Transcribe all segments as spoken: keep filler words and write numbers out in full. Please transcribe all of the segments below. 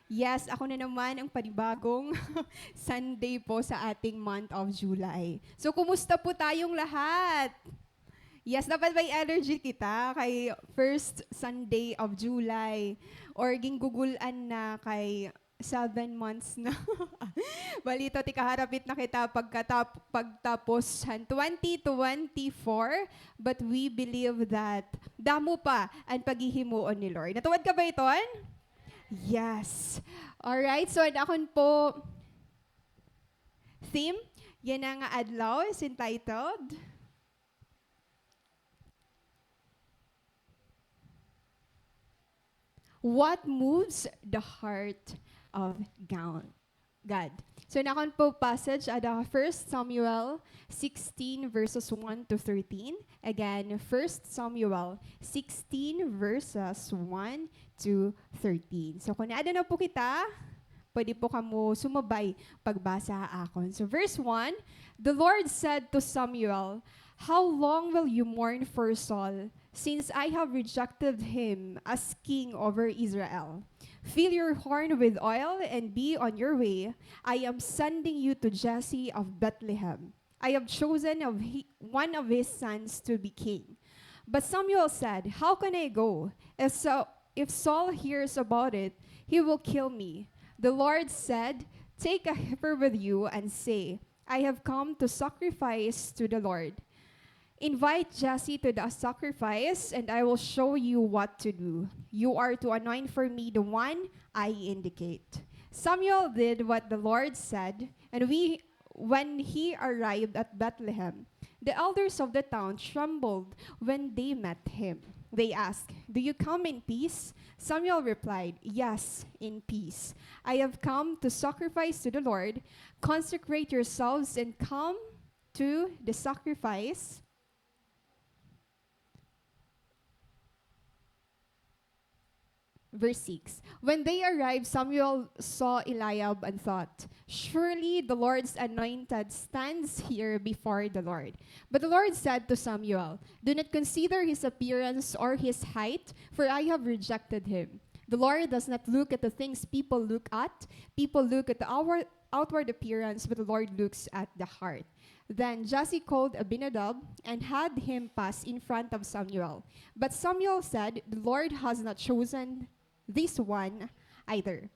Yes, ako na naman ang panibagong Sunday po sa ating month of July. So, kumusta po tayong lahat? Yes, dapat may energy kita kay first Sunday of July or ginggugul-an na kay seven months na. Bali, ito, tikaharapit na kita pagkatap-, pagtapos han twenty twenty-four, but we believe that damo pa an paghihimuon ni Lord. Natuod ka ba iton? Yes. Alright, so an akon po theme yana nga adlaw is entitled What Moves the Heart of Gao-, God. So, an akon po passage ada First Samuel sixteen verses one to thirteen. Again, First Samuel sixteen verses one to thirteen. So, kon ada na po kita, pwede po kamo sumabay pagbasa ha akon. So, verse one, the Lord said to Samuel, "How long will you mourn for Saul, since I have rejected him as king over Israel? Fill your horn with oil and be on your way. I am sending you to Jesse of Bethlehem. I have chosen of he, one of his sons to be king." But Samuel said, "How can I go? If so, if Saul hears about it, he will kill me." The Lord said, "Take a heifer with you and say, 'I have come to sacrifice to the Lord.' Invite Jesse to the sacrifice, and I will show you what to do. You are to anoint for me the one I indicate." Samuel did what the Lord said, and we, when he arrived at Bethlehem, the elders of the town trembled when they met him. They asked, "Do you come in peace?" Samuel replied, "Yes, in peace. I have come to sacrifice to the Lord. Consecrate yourselves and come to the sacrifice." Verse six. When they arrived, Samuel saw Eliab and thought, "Surely the Lord's anointed stands here before the Lord." But the Lord said to Samuel, "Do not consider his appearance or his height, for I have rejected him. The Lord does not look at the things people look at. People look at the outward, outward appearance, but the Lord looks at the heart." Then Jesse called Abinadab and had him pass in front of Samuel. But Samuel said, "The Lord has not chosen this one either."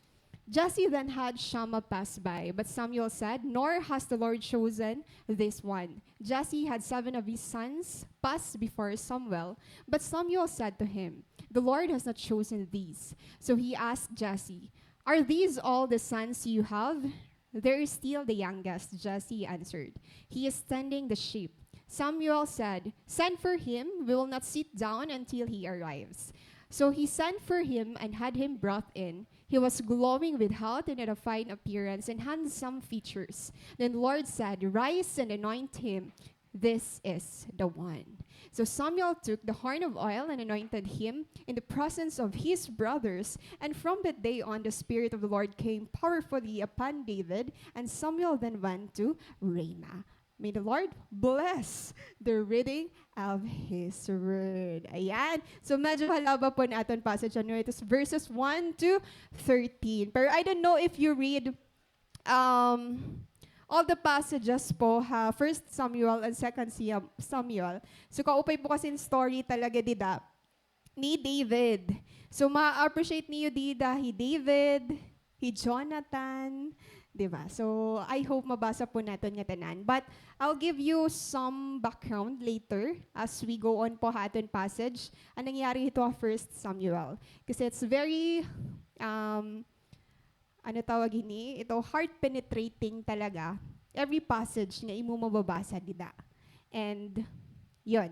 Jesse then had Shammah pass by, but Samuel said, "Nor has the Lord chosen this one." Jesse had seven of his sons pass before Samuel, but Samuel said to him, "The Lord has not chosen these." So he asked Jesse, "Are these all the sons you have?" "There is still the youngest," Jesse answered. "He is tending the sheep." Samuel said, "Send for him. We will not sit down until he arrives." So he sent for him and had him brought in. He was glowing with health and had a fine appearance and handsome features. Then the Lord said, "Rise and anoint him. This is the one." So Samuel took the horn of oil and anointed him in the presence of his brothers. And from that day on, the Spirit of the Lord came powerfully upon David, and Samuel then went to Ramah. May the Lord bless the reading of His Word. Ayan. So, medyo halaba po an aton passage, ano, it is verses one to thirteen. Pero I don't know if you read, um, all the passages po ha First Samuel and Second Siam-, Samuel. So, kaupay po kasi an story talaga dida ni David. So, ma-appreciate niyo dida hi David, hi Jonathan, di ba? So, I hope mabasa po naton ngatanan. But I'll give you some background later as we go on po ha aton passage, an nangyari hito ha First Samuel. Kasi it's very, um, ano tawag hini? Ito, heart-penetrating talaga. Every passage nga imo mababasa dida. And, yun.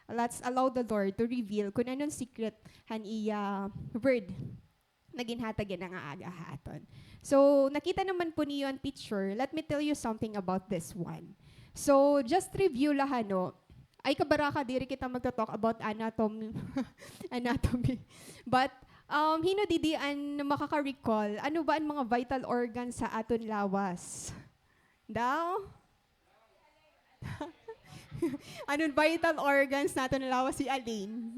Let's allow the Lord to reveal kun ano an secret han iya word na ginhatag yana nga aga ha aton. So, nakita naman po niyo an picture. Let me tell you something about this one. So, just review la, ano. Ay, kabaraka, diri kita magto-talk about anatom-, anatomy. But, um, hin-o didi an makaka-recall? Ano ba an mga vital organs sa aton lawas? Daw? Ano an vital organs naton lawas, hi Aline?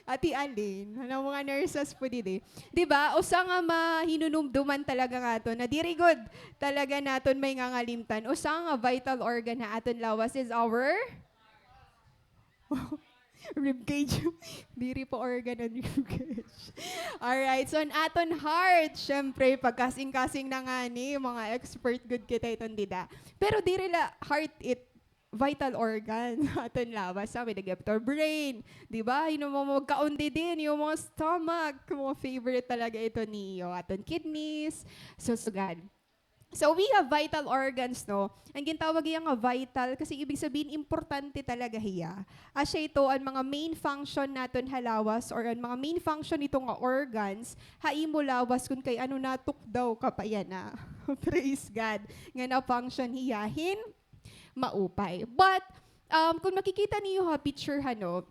Ate Alin, ano mga nurses po didi? Di ba? Usa nga mahinunumduman talaga nga aton na diri gud talaga naton may ngangalimtan. Usa nga vital organ ha aton lawas is our rib cage. Diri pa organ an rib cage. Alright, so an aton heart, syempre, pagkasing-kasing na ngani, mga expert gud kita iton dida. Pero diri la heart it vital organ sa aton lawas. Sa may nagyapit or brain, di ba? Yun ang mga magkaon din, yung mga stomach, mga favorite talaga ito niyo. Aton kidneys, so sugad. So, we have vital organs, no? Ang gintawag iya nga vital, kasi ibig sabihin, importante talaga hiya. Asya ito, ang mga main function naton ha lawas or ang mga main function nito nga organs, ha imo lawas, kung kay ano natukdaw ka pa yana. Praise God. Nga na-function hiya hin maupay. But, um, kung makikita niyo ha picture, hano,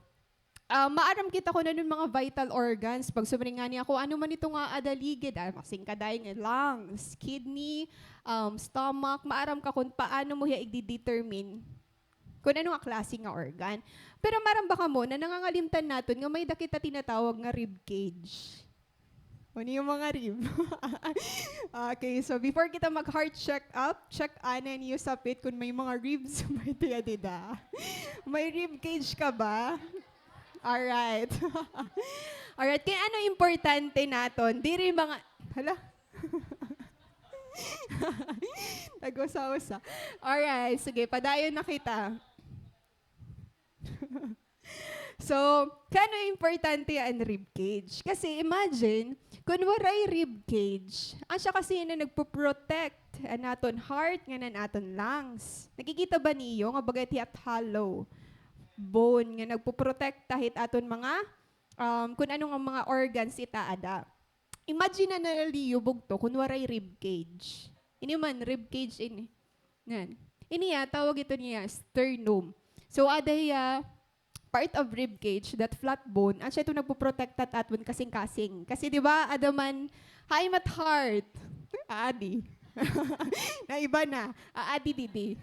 ah, maaram kita kung ano mga vital organs. Pag sumringani ako, ano man ito nga ada ligid, ah, masingkadayon nga lungs, kidney, um, stomach, maaram ka kung paano mo hiya i-determine kung ano nga klase nga organ. Pero maaram ba kamo na nangangalimtan naton nga may da kita tinatawag nga rib cage? Ano yung mga rib? Okay, so before kita mag-heart check-up, check anay niyo sapit kung may mga ribs, may tiya dida. May rib cage ka ba? Alright. Alright, kay ano importante naton? Diri mga, hala? Tag-usa-usa. Alright, sige, padayon na kita. So, kay ano importante an rib cage? Kasi imagine, kung waray rib cage, asya kasi na nagpo-protect an aton heart, ngan an aton lungs. Nakikita ba niyo nga baga it hollow bone nga nagpoprotekta hit aton mga, um, kung ano nga mga organs it aada. Imagine na na la niyo bugto kung waray rib cage. Ini man, rib cage ini. Ngan. Ini ya, tawag ito niya, sternum. So, ada hiya, part of rib cage, that flat bone, asya ito nagpoprotekta hit aton kasing-kasing. Kasi, di ba, ada man, ha imo heart. Aadi. Naiba na. Aadi didi.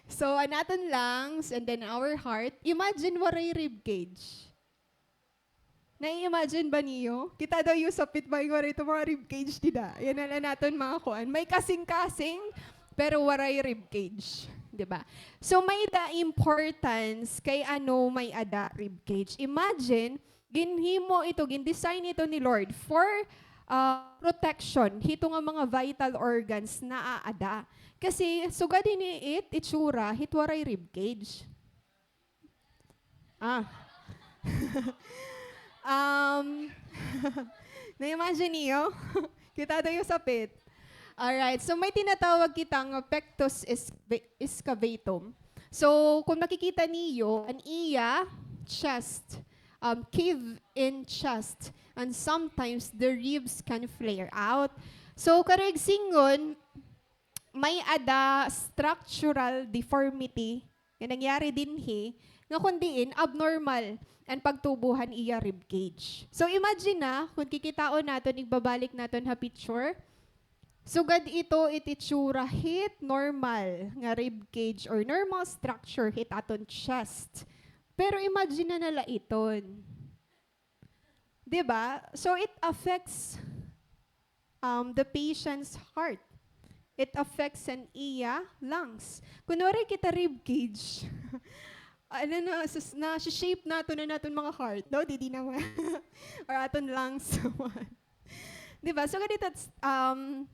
So, an aton lungs and then our heart, imagine waray rib cage. Nai-imagine ba niyo? Kita daw yung sapit ba yung waray ito mga rib cage, dida? Yan na lang naton mga kuan. May kasing-kasing, pero waray rib cage. Di ba? So, may da importance kay ano may ada rib cage. Imagine, ginhimo ito, gin-design ito ni Lord for, ah, protection. Hito nga mga vital organs na aada. Kasi, sugad hini it, itsura, hit waray rib cage. Ah. Um, na-imagine niyo? Kita daw yung sapit. Alright. So, may tinatawag kita nga pectus excava-, excavatum. So, kung makikita niyo, an iya chest, um, cave in chest, and sometimes the ribs can flare out. So, karuyag sidngon, may ada structural deformity nga nangyari dinhi, nga kon diin abnormal an pagtubo han iya rib cage. So, imagine na, kon kikitaon naton, igbabalik naton ha picture, sugad ito it itsura hit normal nga rib cage or normal structure hit aton chest. Pero imagine na na la iton. Di ba? So, it affects, um, the patient's heart. It affects an iya lungs. Kun waray kita rib cage, ano na, sus-, na-shape naton an aton mga heart, no? Didi naman. Or aton lungs naman. Di ba? So, ganito, um,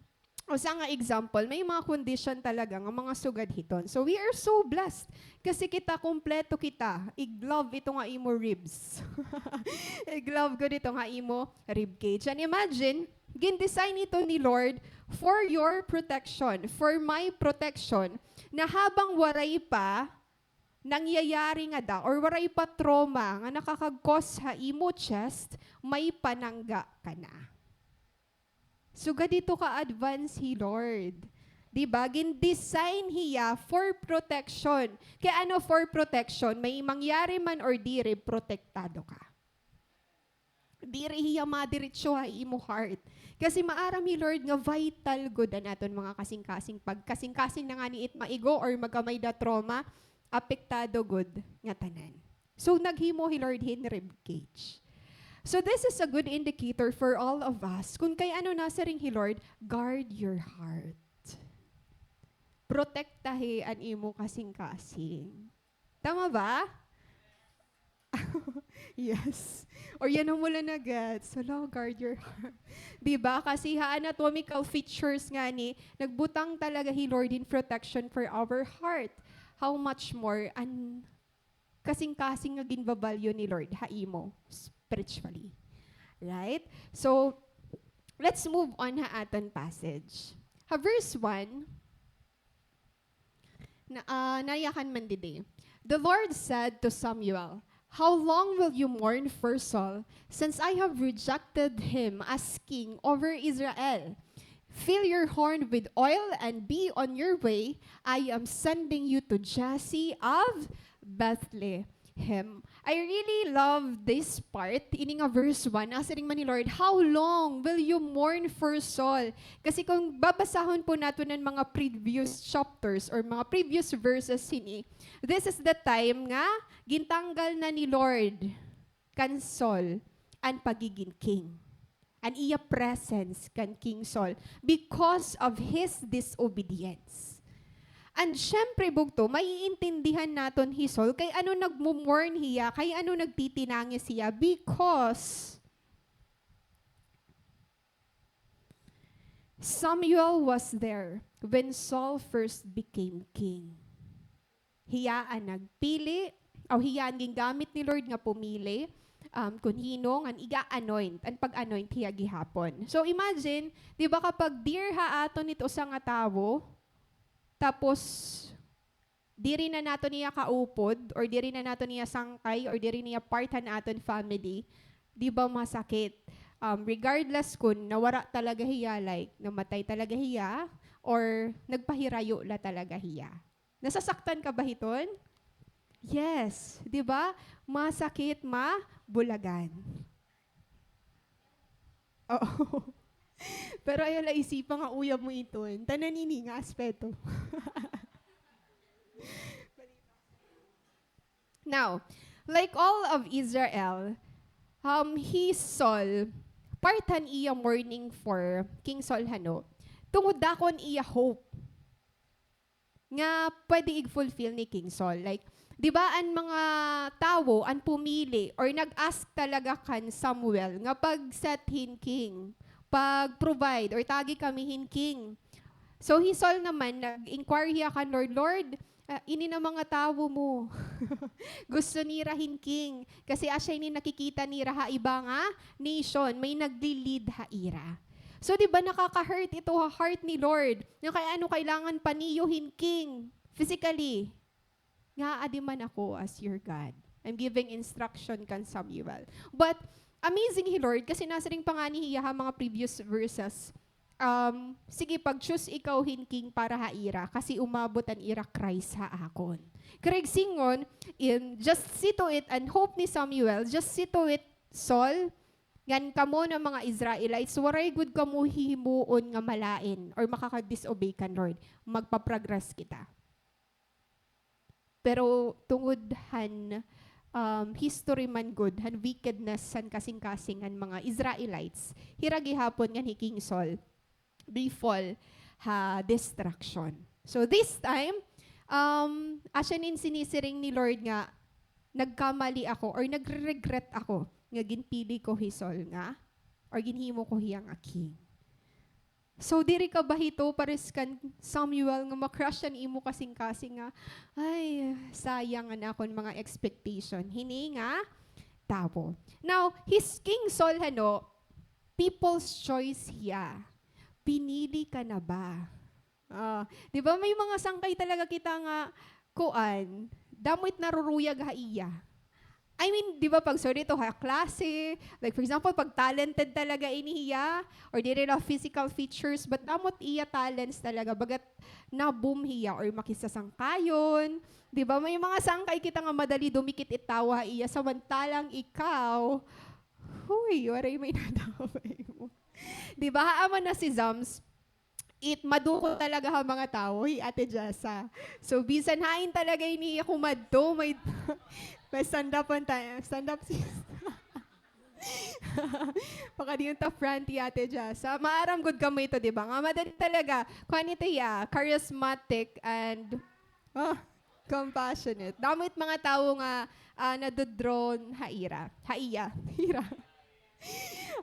usa nga example, may mga condition talaga nga mga sugad hiton. So, we are so blessed. Kasi kita, kompleto kita. Ig-love ito nga imo ribs. Ig-love gud ito nga imo rib cage. And imagine, gin-design ito ni Lord for your protection, for my protection, na habang waray pa nangyayari ngada or waray pa trauma nga nakakag-cause ha imo chest, may panangga ka na. Sugad ito ka-advance hi Lord. Di ba? Gin-design hiya for protection. Kay ano for protection? May mangyari man or diri, protektado ka. Diri hiya madiretso ha imo heart. Kasi maaram hi Lord nga vital gud an aton mga kasingkasing. Pag kasingkasing na ngani it maigo or magkamay-ada trauma, apektado gud ngatanan. So, naghimo hi Lord hin rib cage. So, this is a good indicator for all of us. Kun kay ano nasiring hi Lord, guard your heart. Protektahi an imo kasingkasing. Tama ba? Yes. Or yana mo la na-gets. Hala, guard your heart. Di ba? Kasi ha anatomical features ngani, nagbutang talaga hi Lord hin protection for our heart. How much more an kasingkasing nga ginbabalyo ni Lord ha imo spiritually. Right? So, let's move on ha aton passage. Ha verse one, na, ah, nayakan man didi. The Lord said to Samuel, "How long will you mourn for Saul, since I have rejected him as king over Israel? Fill your horn with oil and be on your way. I am sending you to Jesse of Bethlehem." I really love this part. Ini nga verse one, nasiring man ni Lord, "How long will you mourn for Saul?" Kasi kung babasahon po naton an mga previous chapters or mga previous verses hini, this is the time nga gintanggal na ni Lord kan Saul an pagiging king, an iya presence kan King Saul because of his disobedience. And syempre, bugto, maiintindihan naton hi Saul kay ano nagmo-mourn hiya, kay ano nagtitinangis hiya, because Samuel was there when Saul first became king. Hiya an nagpili, o hiya an gingamit ni Lord nga pumili, um, kun hin-o ngan iga-anoint, an pag-anoint hiya gihapon. So imagine, di ba, kapag dear ha aton it usa nga tawo, tapos diri na naton hiya kaupod, or diri na naton hiya sangkay, or diri na hiya part han aton family, di ba masakit? Um, regardless kun nawara talaga hiya, like, namatay talaga hiya, or nagpahirayo la talaga hiya. Nasasaktan ka ba hiton? Yes, di ba? Masakit, mabulagan. Oo. Pero ayaw la isipa nga uyab mo iton. Tanan ini nga aspeto. Now, like all of Israel, um, hi Saul, part han iya mourning for King Saul, hano, tungod dako an iya hope nga pwede ig-fulfill ni King Saul. Like, di ba, an mga tawo, an pumili, or nag-ask talaga kan Samuel nga pag-set hin king, pag-provide, or tagi kami hin king. So, hi Saul naman, nag-inquire hiya kan Lord, "Lord, ah, ini na mga tawo mo. Gusto nira hin king. Kasi asya ini nakikita nira ha iba nga nation, may nagli-lead ha ira." So, di ba, nakaka-hurt ito ha heart ni Lord. Nga kay ano kailangan pa niyo hin king physically? Nga adi man ako as your God. I'm giving instruction kan Samuel. But, amazing hi Lord, kasi nasiring pa ngani hiya ha mga previous verses, um, sige, pag-choose ikaw hin king para ha ira, kasi umabot an ira Christ ha akon. Karuyag sidngon, in, just see to it, an hope ni Samuel, just see to it, Saul, ngan kamo nga mga Israelites, waray gud kamo hihimuon nga malain or makaka-disobey kan Lord. Magpa-progress kita. Pero tungod han, um, history man gud, han wickedness han kasingkasing han mga Israelites, hira gihapon ngan hi King Saul, they fall ha destruction. So this time, um, asya ini an sinisiring ni Lord nga, "Nagkamali ako or nagre-regret ako nga ginpili ko hi Saul nga, or ginhimo ko hiya nga king." So, diri ka ba hito pares kan Samuel nga ma-crush an imo kasingkasing nga, "Ay, sayang an akon mga expectation hini nga tawo." Now, hi King Saul, hano, people's choice hiya. Pinili ka na ba? Ah, di ba may mga sangkay talaga kita nga, kuan, damo it naruruyag ha iya. I mean, di ba, pag, sorry, to ha klase, like, for example, pag talented talaga ini hiya, or diri la physical features, but damo it iya talents talaga, bagat na-boom hiya, or makisasangkayon, di ba? May mga sangkay kita nga madali dumikit it tawo ha iya, samantalang ikaw, huy, waray may nadamay mo. Di ba? Amo na si Zams, it madukot talaga ha mga tawo, hi Ate Jessa. So, bisan hain talaga ini hiya kumadto, may, May stand up on time. Stand up, sis. Pakadiyon ta front, Ate Jasa. Maaram gud kamo ito, di ba? Nga madali talaga. Kuan ito, ya, charismatic and, ah, compassionate. Damo it mga tawo nga, ah, nado-drawn ha ira. Ha iya. Ira.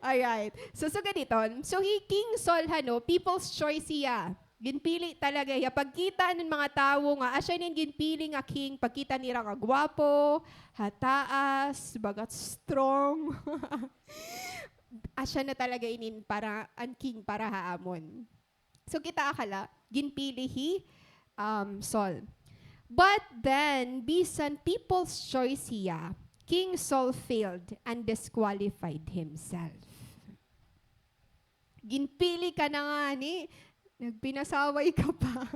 Alright. So, so ganiton. So, hi King Saul, hano, people's choice hiya. Ginpili talaga hiya. Pagkita han mga tawo nga, asya ini an ginpili nga king, pagkita nira nga gwapo, ha taas, bagat strong. Asya na talaga ini an para, an king para ha amon. So, kita akala, ginpili hi, um, Saul. But then, bisan people's choice hiya, King Saul failed and disqualified himself. Ginpili ka na ngani, nagpinasaway ka pa.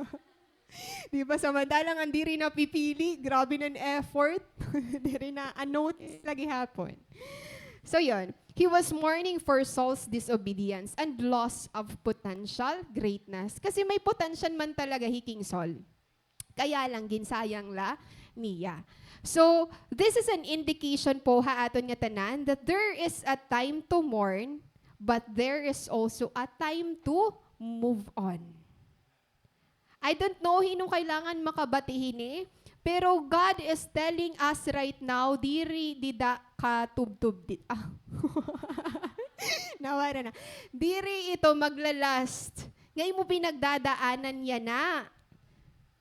Di ba, samantalang an diri napipili, grabe na an effort. Diri na, a-notice la gihapon. So, yun. He was mourning for Saul's disobedience and loss of potential greatness. Kasi may potential man talaga hi King Saul. Kaya lang, ginsayang la niya. So, this is an indication po ha aton nga tanan that there is a time to mourn, but there is also a time to move on. I don't know hin-o kailangan makabati hini, pero God is telling us right now, diri dida katubtob di-, ah. Nawara na. Diri ito magla-last. Nga imo pinagdadaanan yana.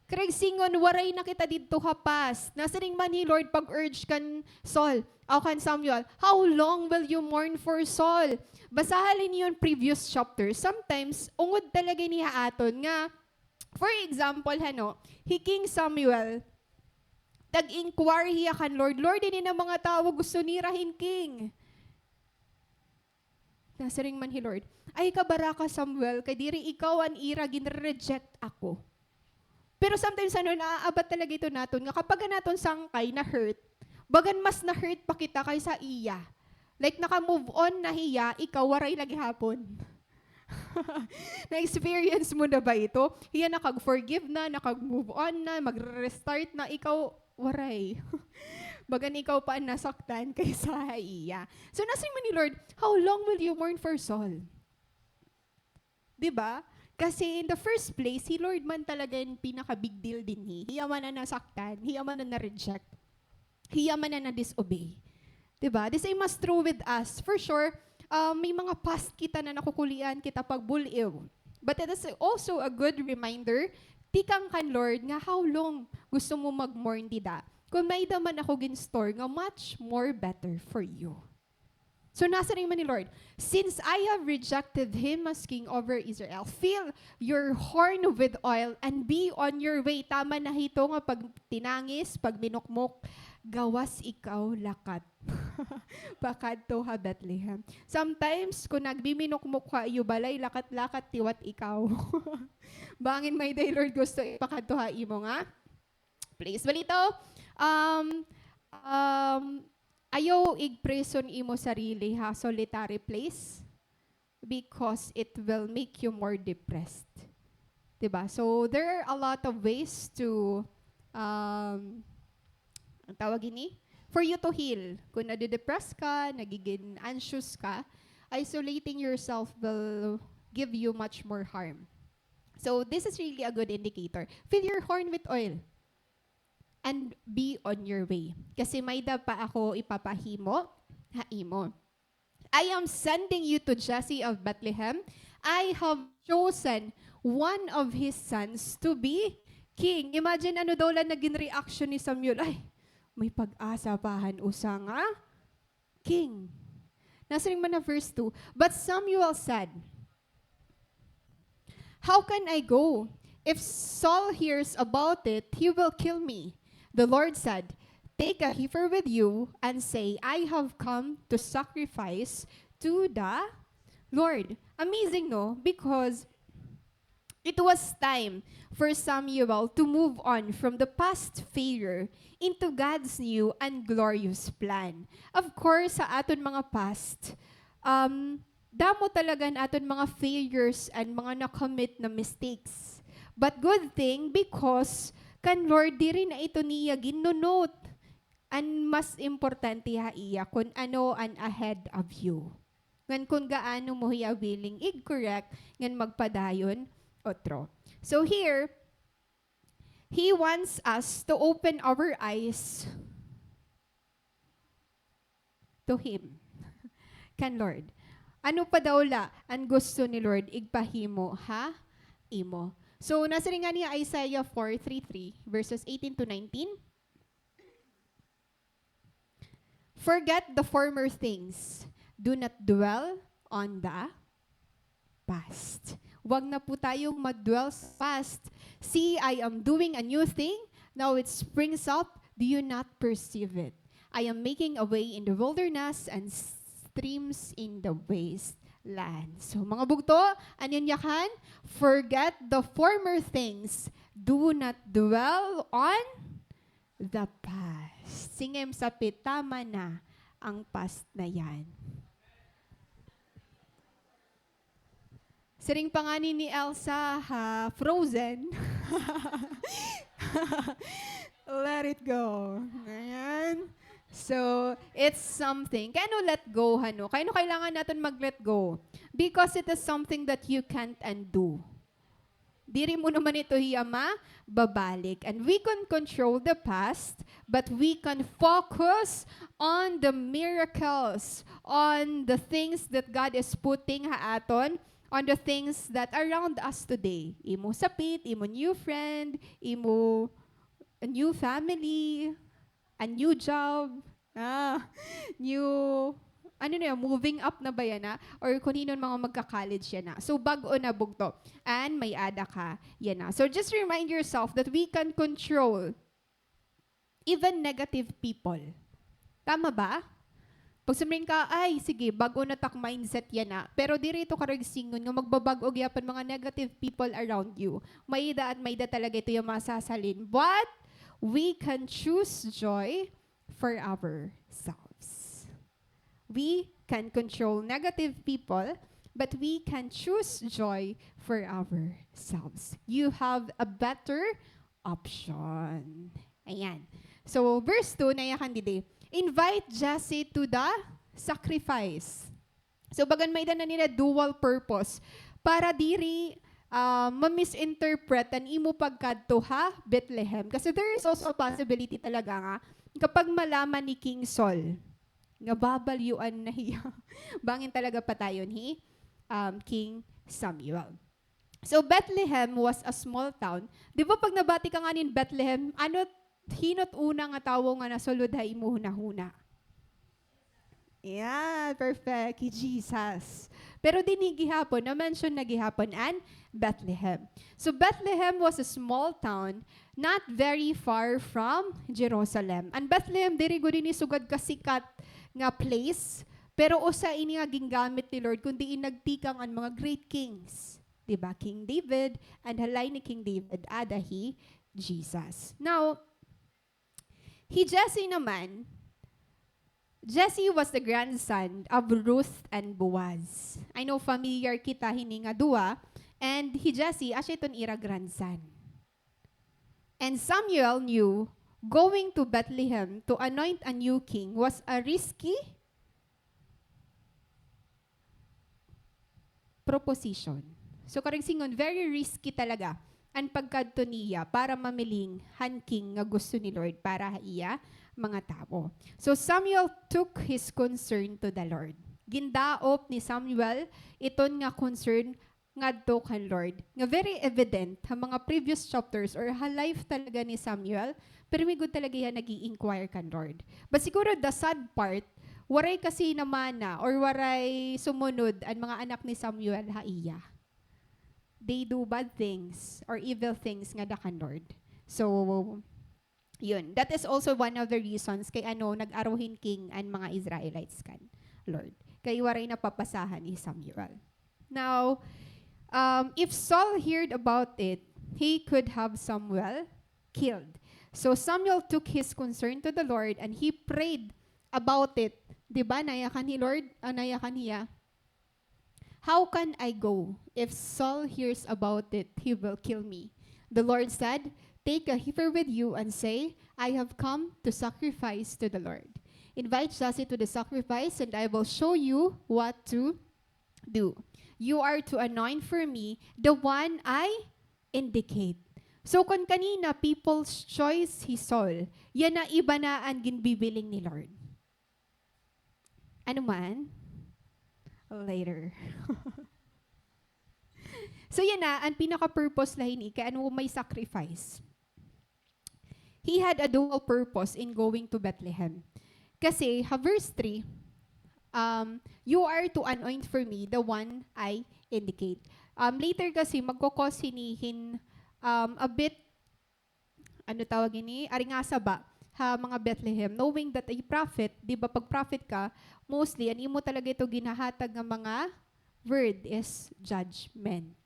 Karuyag sidngon, waray na kita didto ha past. Nasiring man hi Lord pag-urge kan Saul, aw kan Samuel, "How long will you mourn for Saul?" Basaha la niyo an previous chapter. Sometimes, ungod talaga ini ha aton nga, for example, hano, hi King Samuel, nag-inquire hiya kan Lord, "Lord, ini na mga tawo gusto nira hin king." Nasiring man hi Lord, "Ay ka baraka, Samuel, kay diri ikaw an ira, ginre-reject ako." Pero sometimes, ano, naaabat talaga ito naton, nga kapag an aton sangkay na-hurt, bagan mas na-hurt pa kita kaysa iya. Like, naka-move on na hiya, ikaw, waray la gihapon. Na-experience mo na ba ito? Hiya nakag-forgive na, nakag-move on na, magre-restart na, ikaw, waray. Bagan ikaw pa an nasaktan kaysa ha iya. So, nasiring man ni Lord, "How long will you mourn for Saul?" Di ba? Kasi in the first place, hi Lord man talaga an pinaka-big deal dinhi. Hiya man an nasaktan, hiya man an na-reject, hiya man an na-disobey. Di ba? The same as true with us. For sure, um, may mga past kita na nakukulian kita pagbul-iw. But it is also a good reminder, tikang kan Lord, nga how long gusto mo mag-mourn dida? Kon may-ada man ako gin-store nga much more better for you. So, nasiring man ni Lord, "Since I have rejected him as king over Israel, fill your horn with oil and be on your way." Tama na hito nga pagtinangis, pagminukmok, gawas ikaw, lakat. Pakadto ha Bethlehem. Sometimes, kon nagbiminukmok ka ha iyo balay, lakat-lakat, tiwat ikaw. Bangin may-ada hi Lord gusto ipakadto ha imo nga place. Balito, um, um, ayaw igprison imo sarili ha solitary place because it will make you more depressed. Di ba? So, there are a lot of ways to, um, ang tawag ini? For you to heal. Kung nade-depress ka, nagigin anxious ka, isolating yourself will give you much more harm. So, this is really a good indicator. Fill your horn with oil and be on your way. Kasi may-ada pa ako ipapahimo ha imo. "I am sending you to Jesse of Bethlehem. I have chosen one of his sons to be king." Imagine ano daw la nagin reaction ni Samuel. Ay, may pag-asa pa han usa nga king. Nasiring man ha verse two, but Samuel said, "How can I go? If Saul hears about it, he will kill me." The Lord said, "Take a heifer with you and say, 'I have come to sacrifice to the Lord.'" Amazing, no? Because it was time for Samuel to move on from the past failure into God's new and glorious plan. Of course, sa aton mga past, um, damo talaga an aton mga failures and mga na-commit na mistakes. But good thing, because kan Lord, diri na ito niya ginno-note. an mas importante ha iya kon ano an ahead of you. Ngan kon gaano mo hiya willing ig-correct ngan magpadayon utro. So here, he wants us to open our eyes to Him. Kan Lord. Ano pa daw la an gusto ni Lord igpahimo ha imo? So, nasiring ngani ha Isaiah four three three, verses eighteen to nineteen. Forget the former things. Do not dwell on the past. Wag na po tayong mag-dwell sa past. See, I am doing a new thing. Now it springs up. Do you not perceive it? I am making a way in the wilderness and streams in the wasteland. So, mga bugto, ano an yakan? Forget the former things. Do not dwell on the past. Sige, Sapit, tama na ang past na yan. Siring pa ngani ni Elsa ha Frozen. Let it go. Ayan. So, it's something. Kay ano let go, ha, no? Kay ano kailangan naton mag-let go? Because it is something that you can't undo. Diri mo naman ito hiya mababalik. And we can control the past, but we can focus on the miracles, on the things that God is putting ha aton, on the things that around us today. Imo sapit, imo new friend, imo new family, a new job, ah, new, ano na yan, moving up na ba yana? Or kung hin-o an mga magka-college yana. So, bag-o na bugto. And may-ada ka yana. So, just remind yourself that we can control even negative people. Tama ba? Pag sumring ka, "Ay, sige, bag-o na tak mindset yana." Pero diri ito karuyag sidngon nga magbabag-o gihapon mga negative people around you. May-ada at may-ada talaga ito nga masasalin. But we can choose joy for ourselves. We can control negative people, but we can choose joy for ourselves. You have a better option. Ayan. So, verse two, nayakan didi, "Invite Jesse to the sacrifice." So, bagan may-ada na nila dual purpose para diri, ah, ma-misinterpret an imo pagkadto ha Bethlehem. Kasi there is also a possibility talaga nga kapag malaman ni King Saul nga babalyuan na hiya, bangin talaga patayon hi, um, King Samuel. So, Bethlehem was a small town. Di ba pag nabati ka nganin Bethlehem, ano, hin-o it una nga tawo nga nasulod ha imo hunahuna? Yeah, perfect. Hi Jesus. Pero dinhi gihapon, na-mention na gihapon an Bethlehem. So, Bethlehem was a small town, not very far from Jerusalem. An Bethlehem, diri gud ini sugad kasikat nga place, pero usa ini nga gingamit ni Lord, kun diin nagtikang an mga great kings. Di ba? King David, and halay ni King David, ada hi Jesus. Now, hi Jesse naman, Jesse was the grandson of Ruth and Boaz. I know familiar kita hini nga duha, and hi Jesse, asya iton ira grandson. And Samuel knew going to Bethlehem to anoint a new king was a risky proposition. So, karuyag sidngon, very risky talaga an pagkadto niya para mamiling han king nga gusto ni Lord para ha iya mga tawo. So, Samuel took his concern to the Lord. Gindaop ni Samuel iton nga concern ngadto kan Lord, nga very evident ha mga previous chapters or ha life talaga ni Samuel, pirmi gud talaga hiya nag-i-inquire kan Lord. But siguro the sad part, waray kasi namana or waray sumunod an mga anak ni Samuel ha iya. They do bad things or evil things ngada kan Lord. So, yun. That is also one of the reasons kay ano nag-aro hin king an mga Israelites kan Lord. Kay waray napapasahan hi Samuel. Now, um, if Saul heard about it, he could have Samuel killed. So Samuel took his concern to the Lord and he prayed about it. Di ba? Nayakan hi Lord, ah, nayakan hiya. "How can I go? If Saul hears about it, he will kill me." The Lord said, take a heifer with you and say, 'I have come to sacrifice to the Lord.' Invite Jesse to the sacrifice, and I will show you what to do. You are to anoint for me the one I indicate." So, kon kanina, people's choice hi Saul, yana iba na an ginbibiling ni Lord. Ano man? Later. So, yana, an pinaka-purpose la hini kay ano, may sacrifice. He had a dual purpose in going to Bethlehem. Kasi, ha verse three, um, "You are to anoint for me the one I indicate." Um, later kasi, magko-cause hini hin, um, a bit, ano tawag ini? Aringasa ba? Ha mga Bethlehem. Knowing that a prophet, di ba, pag prophet ka, mostly, an imo talaga ito ginhahatag nga mga word is judgment.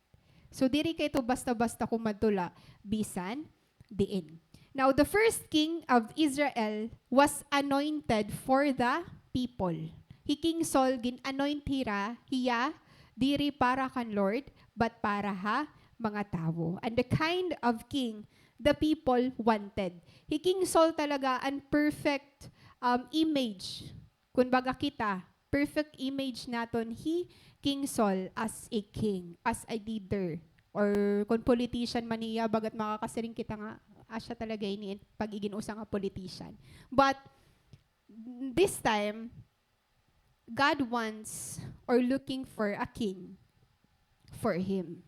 So, diri kay ito basta-basta kumadto la, bisan diin. Now, the first king of Israel was anointed for the people. Hi King Saul, gin-anoint hira, hiya, diri para kan Lord, but para ha mga tawo. And the kind of king the people wanted. Hi King Saul talaga an perfect, um, image. Kun baga kita, perfect image naton hi King Saul as a king, as a leader. Or kun politician man hiya, bagat makakasiring kita nga, asya talaga ini pag-igin usa nga politician. But this time, God wants or looking for a king for him.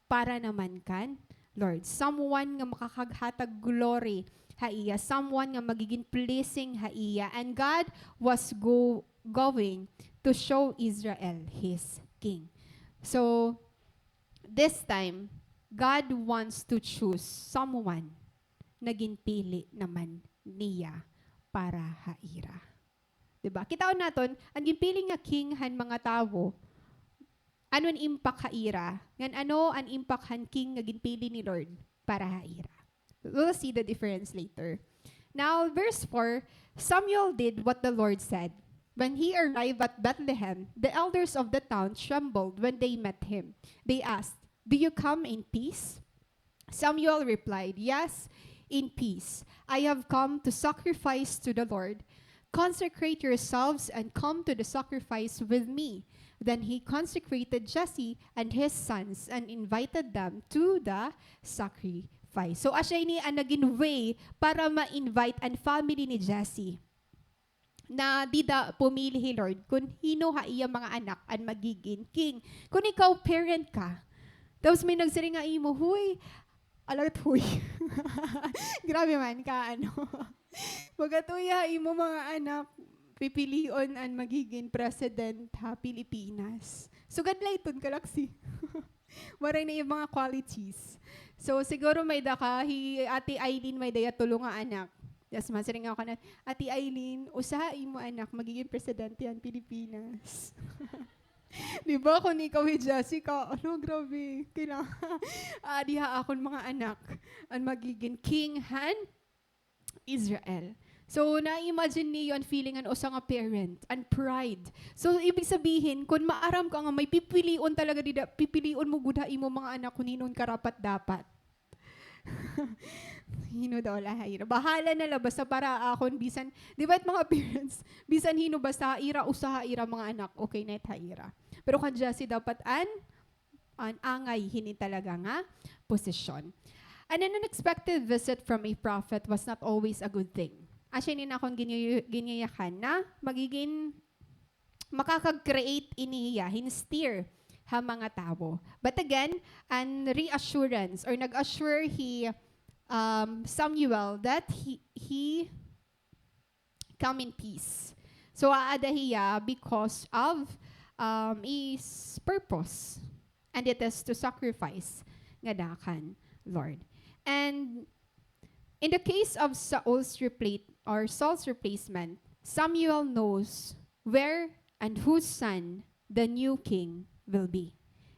Para naman kan Lord. Someone nga makakaghatag glory ha iya. Someone nga magigin pleasing ha iya. And God was go-, going to show Israel his king. So, this time, God wants to choose someone na ginpili naman niya para ha ira. Di ba? Kitaon naton, an ginpili nga king han mga tawo, ano an impact ha ira, ngan ano an impact han king nga ginpili ni Lord para ha ira. We'll see the difference later. Now, verse four, Samuel did what the Lord said. When he arrived at Bethlehem, the elders of the town trembled when they met him. They asked, "Do you come in peace?" Samuel replied, "Yes, in peace. I have come to sacrifice to the Lord. Consecrate yourselves and come to the sacrifice with me." Then he consecrated Jesse and his sons and invited them to the sacrifice. So, asya ini an nagin way para ma-invite an family ni Jesse. Na dida pumili hi Lord kun hin-o ha iya mga anak an magigin king. Kun ikaw parent ka, tapos may nagsiring ha imo, "Huy, alert, huy." Grabe man ka, ano. Magatuya ha imo mga anak, pipilion an magigin president ha Pilipinas. Sugad la iton, kalaksi. Waray na iya mga qualities. So, siguro may-ada ka, hi Ate Eileen may-ada hiya tulo nga anak. Tapos masiring ako kanan, "Ate Eileen, usa ha imo anak magigin presidente han Pilipinas." Di ba, kun ikaw hi Jessica, ano, grabe, kailangan, ah, diha akon mga anak, an magigin king han Israel. So, na-imagine niyo an feeling an usa nga parent, an pride. So, ibig sabihin, kun maaram ka nga may pipilion talaga dida, pipilion mo gud ha imo mga anak kun hin-o an karapat-dapat. Hin-o daw la ha ira. Bahala na la, basta para akon, bisan, di ba, it mga parents, bisan hin-o, basta ha ira, usa ha ira mga anak, okay na it ha ira. Pero kan Jesse dapat an an angay hini talaga nga posisyon. And an unexpected visit from a prophet was not always a good thing. Asya ini an akon ginyayakan na magigin, makakag-create ini hiya hin stir ha mga tawo. But again, an reassurance or nag-assure hi, um, Samuel that he, he come in peace. So, aada hiya because of, um, his purpose. And it is to sacrifice ngada kan Lord. And in the case of Saul's repla-, or Saul's replacement, Samuel knows where and whose son the new king will be.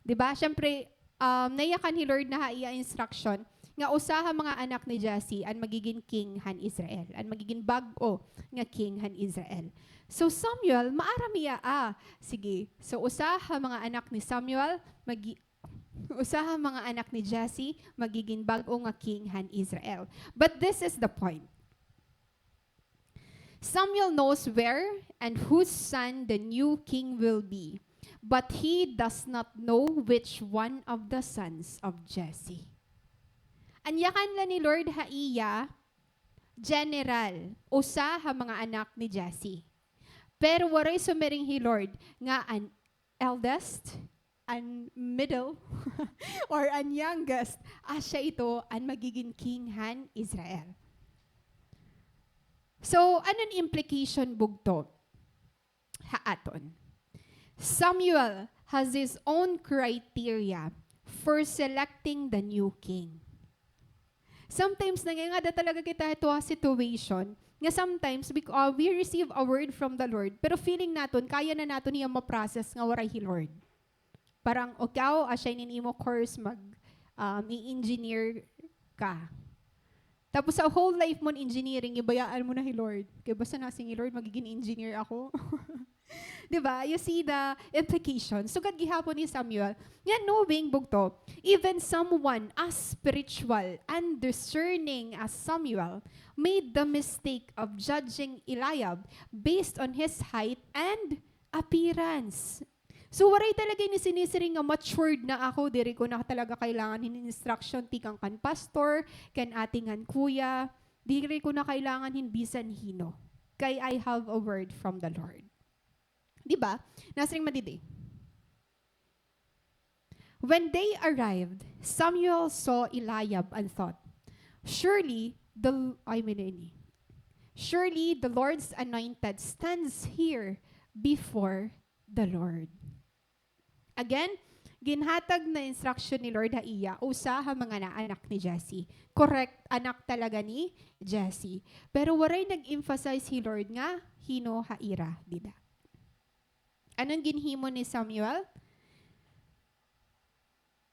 Di ba? Siyempre, um, nayakan hi Lord na ha iya instruction nga usa ha mga anak ni Jesse an magigin king han Israel, an magigin bag-o nga king han Israel. So, Samuel, maaram hiya, ah, sige. So, usa ha mga anak ni Samuel, magi-, Usa ha mga anak ni Jesse, magigin bag-o nga king han Israel. But this is the point. Samuel knows where and whose son the new king will be, but he does not know which one of the sons of Jesse. An yakan la ni Lord ha iya, general, usa ha mga anak ni Jesse. Pero waray sumiring hi Lord nga an eldest, an middle, or an youngest, asya ito an magigin king han Israel. So, ano an implication, bugto, ha aton? Samuel has his own criteria for selecting the new king. Sometimes, nangangada talaga kita hito ha situation nga sometimes, bec-, ah, we receive a word from the Lord, pero feeling naton, kaya na naton hiya ma-process nga waray hi Lord. Parang, "O, ikaw, asya ini imo course, mag, um, i-engineer ka." Tapos sa whole life mo, engineering, gibayaan mo na hi Lord. Kay basta nasiring hi Lord, magigin engineer ako. Di ba? You see the implication. Sugad gihapon ni Samuel, nga knowing, bugto, even someone as spiritual and discerning as Samuel made the mistake of judging Eliab based on his height and appearance. So, waray talaga ini sinisiring nga matured na ako, diri ko na talaga kailangan hin instruction tikang kan pastor, kan ating han kuya, diri ko na kailangan hin bisan hin-o. Kay I have a word from the Lord. Di ba? Nasiring man didi. When they arrived, Samuel saw Eliab and thought, "Surely the l-," ay, may na ini. "Surely the Lord's anointed stands here before the Lord." Again, ginhatag na instruction ni Lord ha iya, usa ha mga anak ni Jesse. Correct, anak talaga ni Jesse. Pero waray nag-emphasize hi Lord nga hin-o ha ira dida. Ano an ginhimo ni Samuel?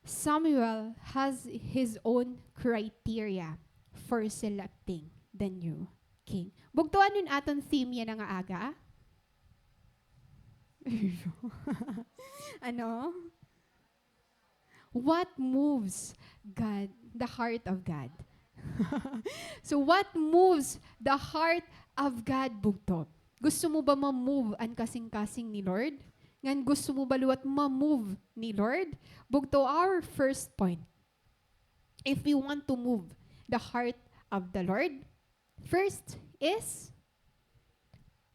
Samuel has his own criteria for selecting the new king. Bugto, ano an aton theme yana nga aga? Ano? What moves God, the heart of God? So, what moves the heart of God, bugto? Gusto mo ba ma-move an kasingkasing ni Lord? Ngan gusto mo ba liwat ma-move ni Lord? Bugto, our first point, if we want to move the heart of the Lord, first is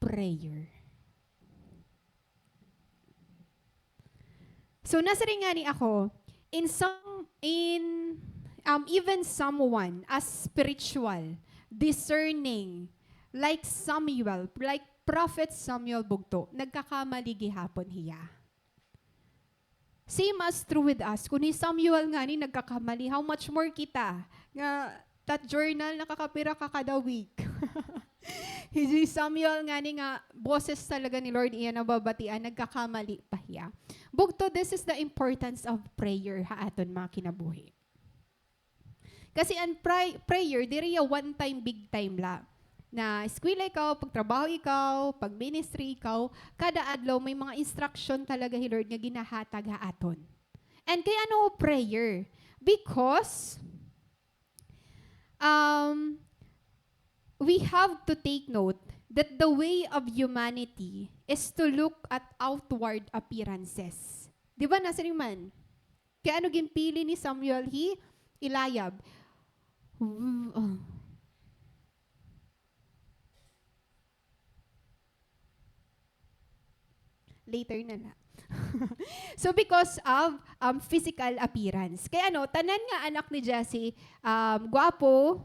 prayer. So, nasiring ngani ako, in some, in, um, even someone as spiritual, discerning, like Samuel, like Prophet Samuel, bugto, nagkakamali gihapon hiya. Same as true with us. Kun hi Samuel ngani nagkakamali, how much more kita nga tat journal nakakapira ka kada week. Hi Samuel ngani nga boses talaga ni Lord iya nababatian, nagkakamali pa hiya. Bugto, this is the importance of prayer ha aton mga kinabuhi. Kasi an pray-, prayer, diri iya one time, big time la. Na eskwela ikaw, pagtrabaho ikaw, pag-ministry ikaw, kada adlaw may mga instruction talaga hi Lord nga ginahatag ha aton. And kay ano prayer? Because, um, we have to take note that the way of humanity is to look at outward appearances. Di ba, nasiring man? Kay ano ginpili ni Samuel hi Eliab? W-, ah. Later na la. So, because of, um, physical appearance. Kay ano, tanan nga anak ni Jesse, um, gwapo,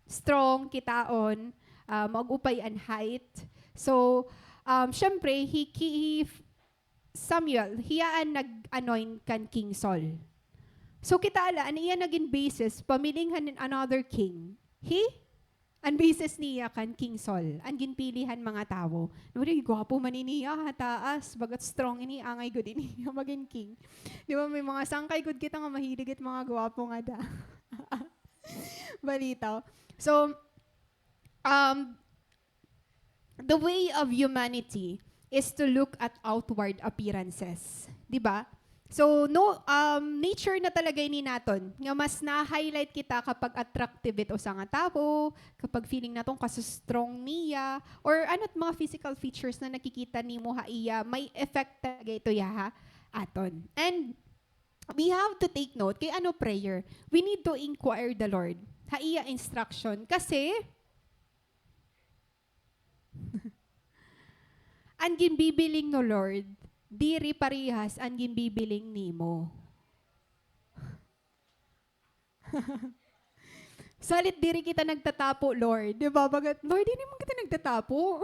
strong, kitaon, ah, maupay an height. So, um, syempre, he, he, he, Samuel, hiya an nag-anoint kan King Saul. So, kita la, an iya nagin basis, pamilinghan hin another king. He, an basis niya kan King Saul, an ginpili han mga tawo. Ano, gwapo man ini, ah, ha taas, bagat strong ini, angay gud ini, magin king. Di ba, may mga sangkay gud kita nga mahilig it mga gwapo ngada. Balitaw. So, um, the way of humanity is to look at outward appearances. Di ba? So, no, um, nature na talaga ini naton, nga mas na-highlight kita kapag attractive it usa nga tawo, kapag feeling naton kasustrong niya, or ano't mga physical features na nakikita nimo ha iya, may effect talaga ito ya ha aton. And we have to take note kay ano prayer, we need to inquire the Lord ha iya instruction. Kasi, an ginbibiling no Lord, diri parehas an ginbibiling nimo. Salit diri kita nagtatapo, Lord. Di ba? Bagat, Lord, diri man kita nagtatapo.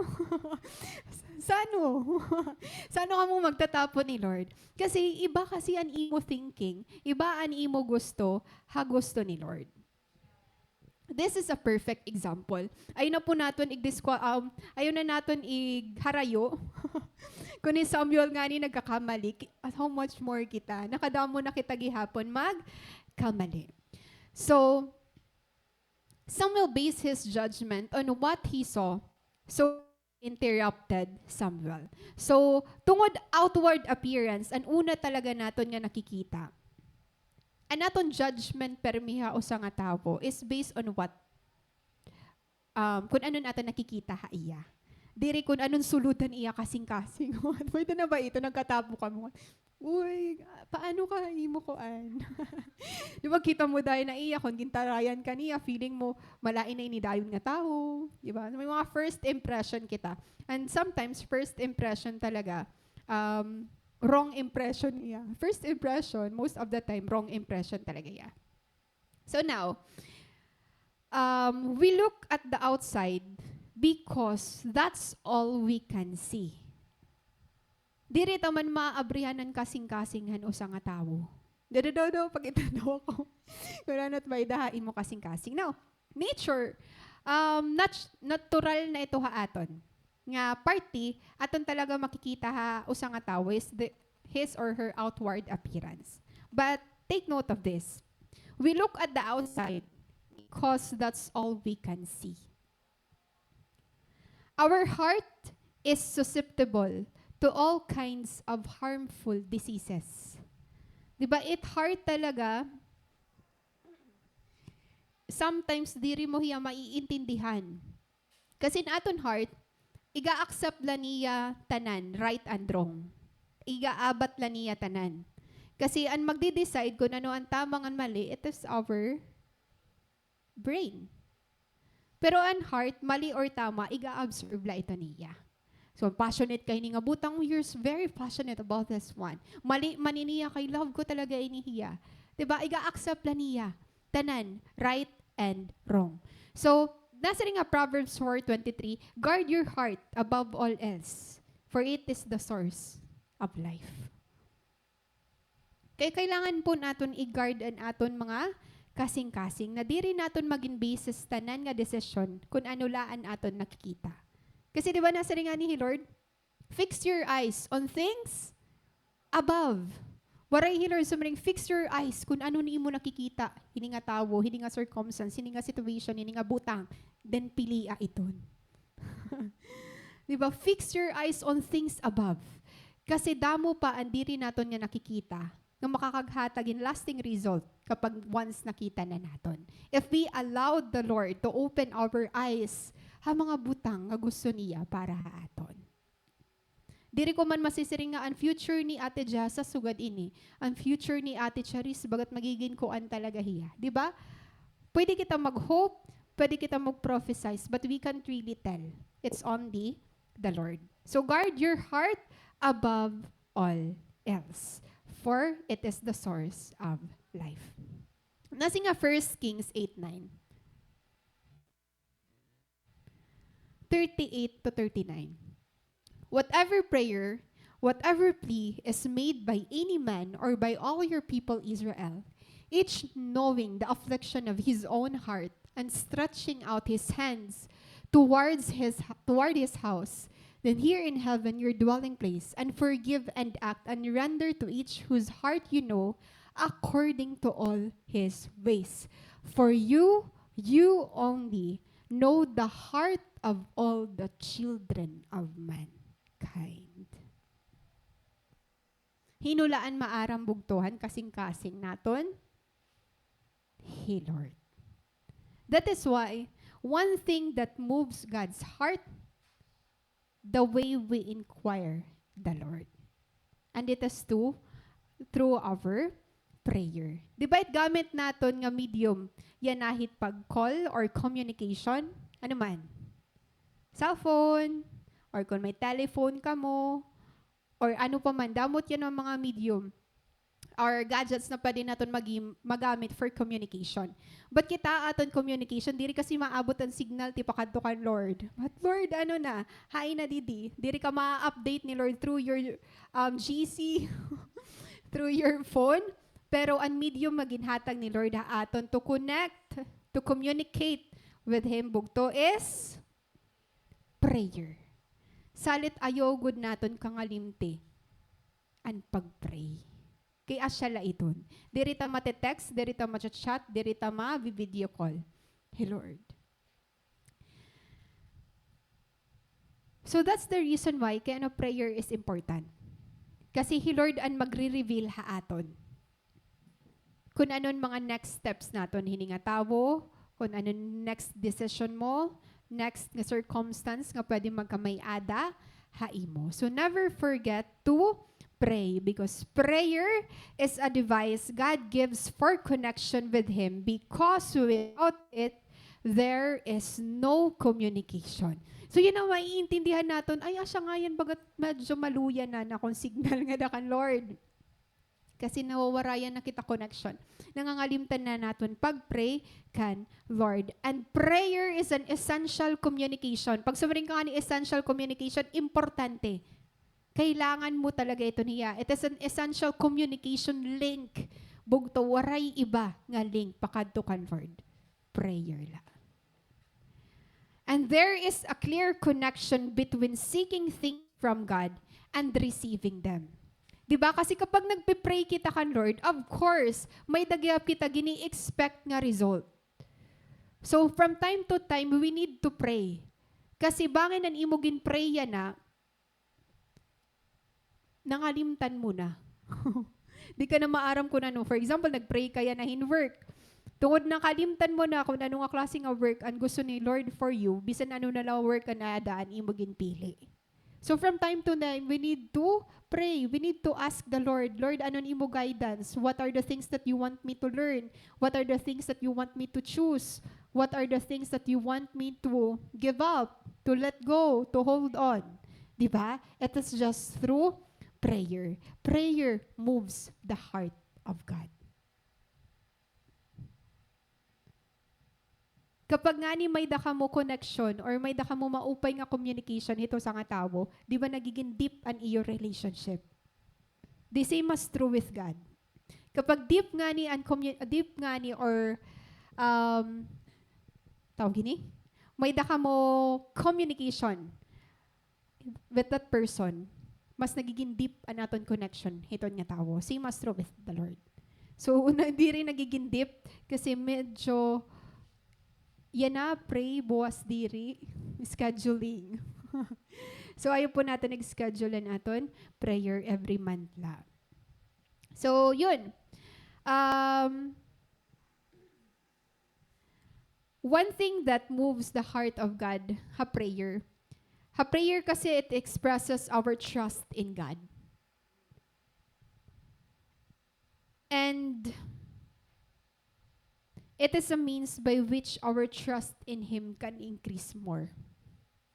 Sa ano? Sa ano kamo magtatapo ni Lord? Kasi iba kasi an imo thinking, iba an imo gusto, ha gusto ni Lord. This is a perfect example. Ayaw na po naton igdisqua-, um, ayaw na naton igharayo. Kun hi Samuel ngani nagkakamali, ki-, how much more kita? Nakadamo na kita gihapon magkamali. So, Samuel based his judgment on what he saw. So, interrupted Samuel. So, tungod outward appearance, an una talaga naton nga nakikita. An aton judgment permi ha usa nga tawo is based on what, um, kun ano an aton nakikita ha iya. Diri kun ano an sulod han iya kasingkasing. Pwede na ba ito? Nagkatapo kamo. Uy, paano ka imo kuan? Di ba, kita mo dayon na iya, kun gintarayan ka niya, feeling mo, malain na ini dayon nga tawo. Di ba? May mga first impression kita. And sometimes, first impression talaga, um, wrong impression iya. First impression, most of the time, wrong impression talaga iya. So now, um, we look at the outside because that's all we can see. Diri ta man maabrihan an kasingkasing han usa nga tawo. Dada daw daw, pag-ita daw ako. Kun ano it may-ada ha imo kasingkasing. Now, nature, um, nat-, natural na ito ha aton. Nga parte, aton talaga makikita ha usa nga tawo is the, his or her outward appearance. But take note of this. We look at the outside because that's all we can see. Our heart is susceptible to all kinds of harmful diseases. Di ba, it heart talaga, sometimes diri mo hiya maiintindihan. Kasi an aton heart, iga-accept la niya tanan, right and wrong. Iga-abat la niya tanan. Kasi an magde-decide kun ano an tama ngan mali, it is our brain. Pero an heart, mali or tama, iga-absorb la ito niya. So, passionate ka hini nga butang, you're s-, very passionate about this one. Mali man ini hiya, kay love ko talaga ini hiya. Di ba? Iga-accept la niya tanan, right and wrong. So, nasiring nga Proverbs four twenty-three, "Guard your heart above all else, for it is the source of life." Kay kailangan po naton i-guard an aton mga kasingkasing na diri naton magin basis tanan nga desisyon kun ano la an aton nakikita. Kasi di ba nasiring ngani hi Lord, "Fix your eyes on things above." Waray hi Lord sumiring, "Fix your eyes kun ano an imo nakikita, hini nga tawo, hini nga circumstance, hini nga situation, hini nga butang, then pilia iton." Di ba? "Fix your eyes on things above." Kasi damo pa an diri naton nga nakikita nga makakaghatag hin lasting result kapag once nakita na naton. If we allowed the Lord to open our eyes ha mga butang nga gusto niya para ha aton. Diri ko man masisiring nga an future ni Ate Jessa sugad ini, an future ni Ate Charis, bagat magigin kuan talaga hiya. Di ba? Pwede kita mag-hope, pwede kita mag-prophesize, but we can't really tell. It's only the Lord. So guard your heart above all else, for it is the source of life. Nasiring nga First Kings eight nine. Thirty-eight to thirty-nine. Whatever prayer, whatever plea is made by any man or by all your people Israel, each knowing the affliction of his own heart and stretching out his hands towards his, toward his house, then hear in heaven your dwelling place, and forgive and act and render to each whose heart you know according to all his ways. For you, you only, know the heart of all the children of mankind. Hin-o la an maaram bugto han kasingkasing naton? Hi Lord. That is why one thing that moves God's heart, the way we inquire the Lord. And it is to, through our prayer. Di ba it gamit naton nga medium yana hit pag-call or communication? Ano man? Cellphone, or kon may telephone kamo, or ano pa man, damo yana nga mga medium or gadgets na pwede naton magi-, magamit for communication. But kita, aton communication, diri kasi maabot an signal tipakadto kan Lord. But Lord, ano na, hain na didi? Diri ka ma-update ni Lord through your, um, G C, through your phone. Pero an medium nga ginhatag ni Lord ha aton to connect, to communicate with Him bugto is prayer. Salit ayaw gud naton kangalimti an pag-pray. Kay asya la iton. Diri ta mate-text, diri ta ma-chat, diri ta ma-video call. Hi Lord. So that's the reason why kay ano prayer is important. Kasi hi Lord an magre-reveal ha aton. Kun ano an mga next steps naton hini nga tawo, kun ano an next decision mo, next nga circumstance nga pwede magkamay-ada ha imo. So never forget to pray, because prayer is a device God gives for connection with Him, because without it, there is no communication. So yun ang maiintindihan naton, ay, asya nga yan, bagat medyo maluya na an akon signal ngada kan Lord. Kasi nawawarayan na kita connection. Nangangalimtan na naton pag-pray kan Lord. And prayer is an essential communication. Pag sumring ka ngani essential communication, importante. Kailangan mo talaga iton hiya. It is an essential communication link. Bugto, waray iba nga link pakadto kan Lord. Prayer la. And there is a clear connection between seeking things from God and receiving them. Di ba? Kasi kapag nagpe-pray kita kan Lord, of course, may-ada gihap kita gini-expect nga result. So, from time to time, we need to pray. Kasi bangin an imo gin-pray yana, nangalimtan mo na. Di ka na maaram kun ano. For example, nag-pray ka yana hin work. Tungod nakalimtan mo na kun ano nga klase nga work an gusto ni Lord for you, bisan ano na la work an aada an imo ginpili. So from time to time, we need to pray. We need to ask the Lord, "Lord, ano an imo guidance? What are the things that you want me to learn? What are the things that you want me to choose? What are the things that you want me to give up, to let go, to hold on?" Di ba? It is just through prayer. Prayer moves the heart of God. Kapag ngani may-ada kamo connection or may-ada kamo maupay nga communication hit usa nga tawo, di ba nagigin deep an iyo relationship? The same as true with God. Kapag deep ngani an commu-, deep ngani or, um, tawag ini? May-ada kamo communication with that person, mas nagigin deep an aton connection hiton nga tawo. Same as true with the Lord. So, una, diri nagigin deep kasi medyo yana pray, buwas diri, scheduling. So, ayaw po naton nag-schedule an aton prayer every month la. So, yun. Um, One thing that moves the heart of God, ha prayer. Ha prayer kasi, it expresses our trust in God. And it is a means by which our trust in Him can increase more.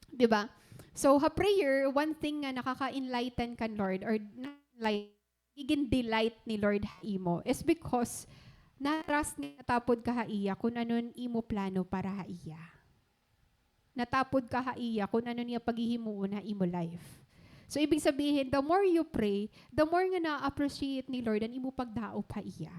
Di ba? So, ha prayer, one thing nga nakaka-enlighten kan Lord or na-enlighten nagigin delight ni Lord ha imo is because na-trust nga natapod ka ha iya kun ano an imo plano para ha iya. Natapod ka ha iya kun ano an iya paghihimuon ha imo life. So, ibig sabihin, the more you pray, the more nga na-appreciate ni Lord an imo pagdaop ha iya.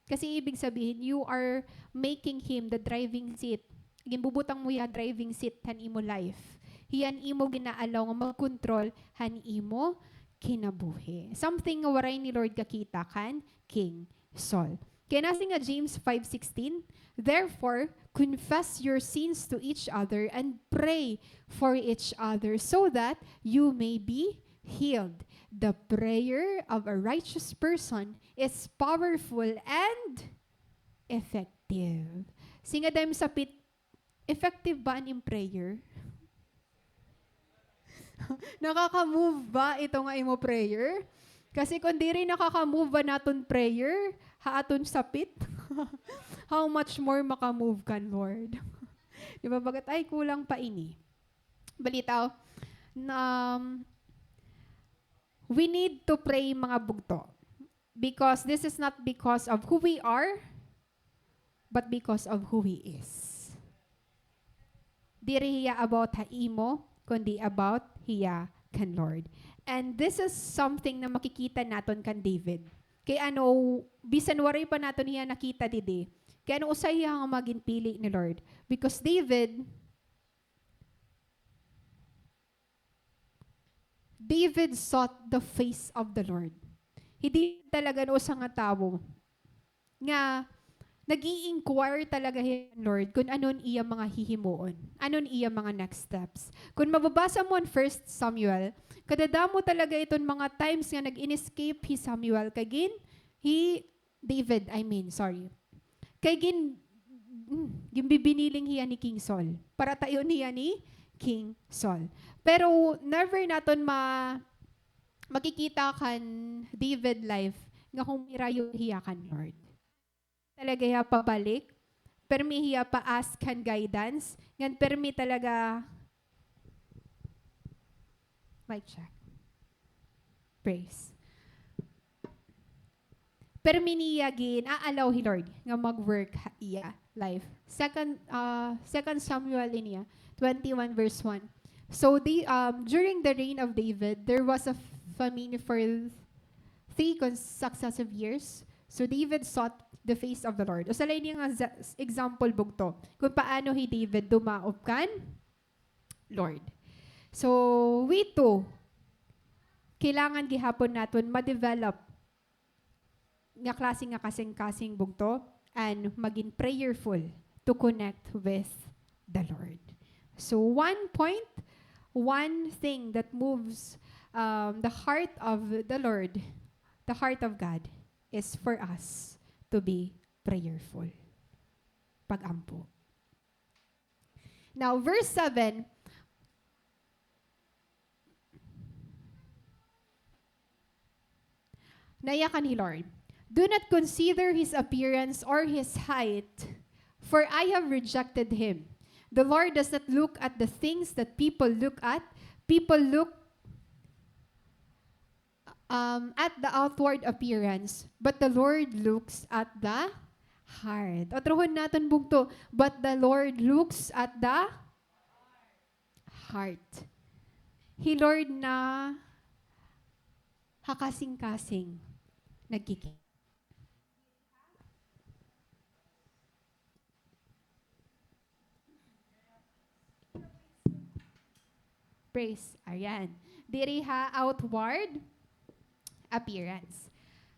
Kasi ibig sabihin, you are making Him the driving seat. Ginbubutang mo hiya driving seat han imo life. Hiya an imo gin-a-allow nga mag-control han imo kinabuhi. Something nga waray ni Lord gakita kan King Saul. Kay nasiring nga James five sixteen, "Therefore, confess your sins to each other and pray for each other so that you may be healed. The prayer of a righteous person is powerful and effective. Singa dayon sapit, effective ba an im prayer? Nakaka-move ba ito nga imo prayer? Kasi kon diri nakaka-move an aton prayer ha aton sapit, how much more maka-move kan Lord? Di ba, bagat, "Ay, kulang pa ini." Balitaw, na, um, we need to pray, mga bugto. Because this is not because of who we are, but because of who He is. Diri hiya about ha imo, kundi about hiya kan Lord. And this is something na makikita naton kan David. Kay ano, bisan waray pa naton hiya nakita didi, kay ano, usa hiya nga mga ginpili ni Lord. Because David, David sought the face of the Lord. Hi David talaga an usa nga tawo nga nag-i-inquire talaga hi Lord kun ano an iya mga hihimuon, ano an iya mga next steps. Kun mababasa mo an First Samuel, kadadamo talaga iton mga times nga nag-in-escape hi Samuel kay gin-, hi David, I mean, sorry. Kay gin-, mm, ginbibiniling hiya ni King Saul. Paratayon hiya ni King Saul. Pero never naton ma-, makikita kan David life nga humirayo hiya kan Lord. Talaga hiya pabalik. Permi hiya pa-ask han guidance. Ngan permi talaga Mic check. Praise. Permi niya gin-a-allow hi Lord nga mag-work ha iya life. Second, ah, Second Samuel ini, ah, twenty-one verse one. So the, um, during the reign of David, there was a famine for three cons-, successive years. So David sought the face of the Lord. Usa la ini nga za-, example bugto kung paano hi David dumaop kan Lord. So, we too, kailangan gihapon naton ma-develop nga klase nga kasingkasing bugto and magin prayerful to connect with the Lord. So, one point, one thing that moves, um, the heart of the Lord, the heart of God, is for us to be prayerful. Pag-ampo. Now, verse seven, nayakan hi Lord, "Do not consider his appearance or his height, for I have rejected him. The Lord does not look at the things that people look at. People look um, at the outward appearance, but the Lord looks at the heart." Otrohon naton bugto, "But the Lord looks at the heart." Hi Lord na ha kasingkasing nagkiki- Praise. Ayan. Diri ha outward appearance.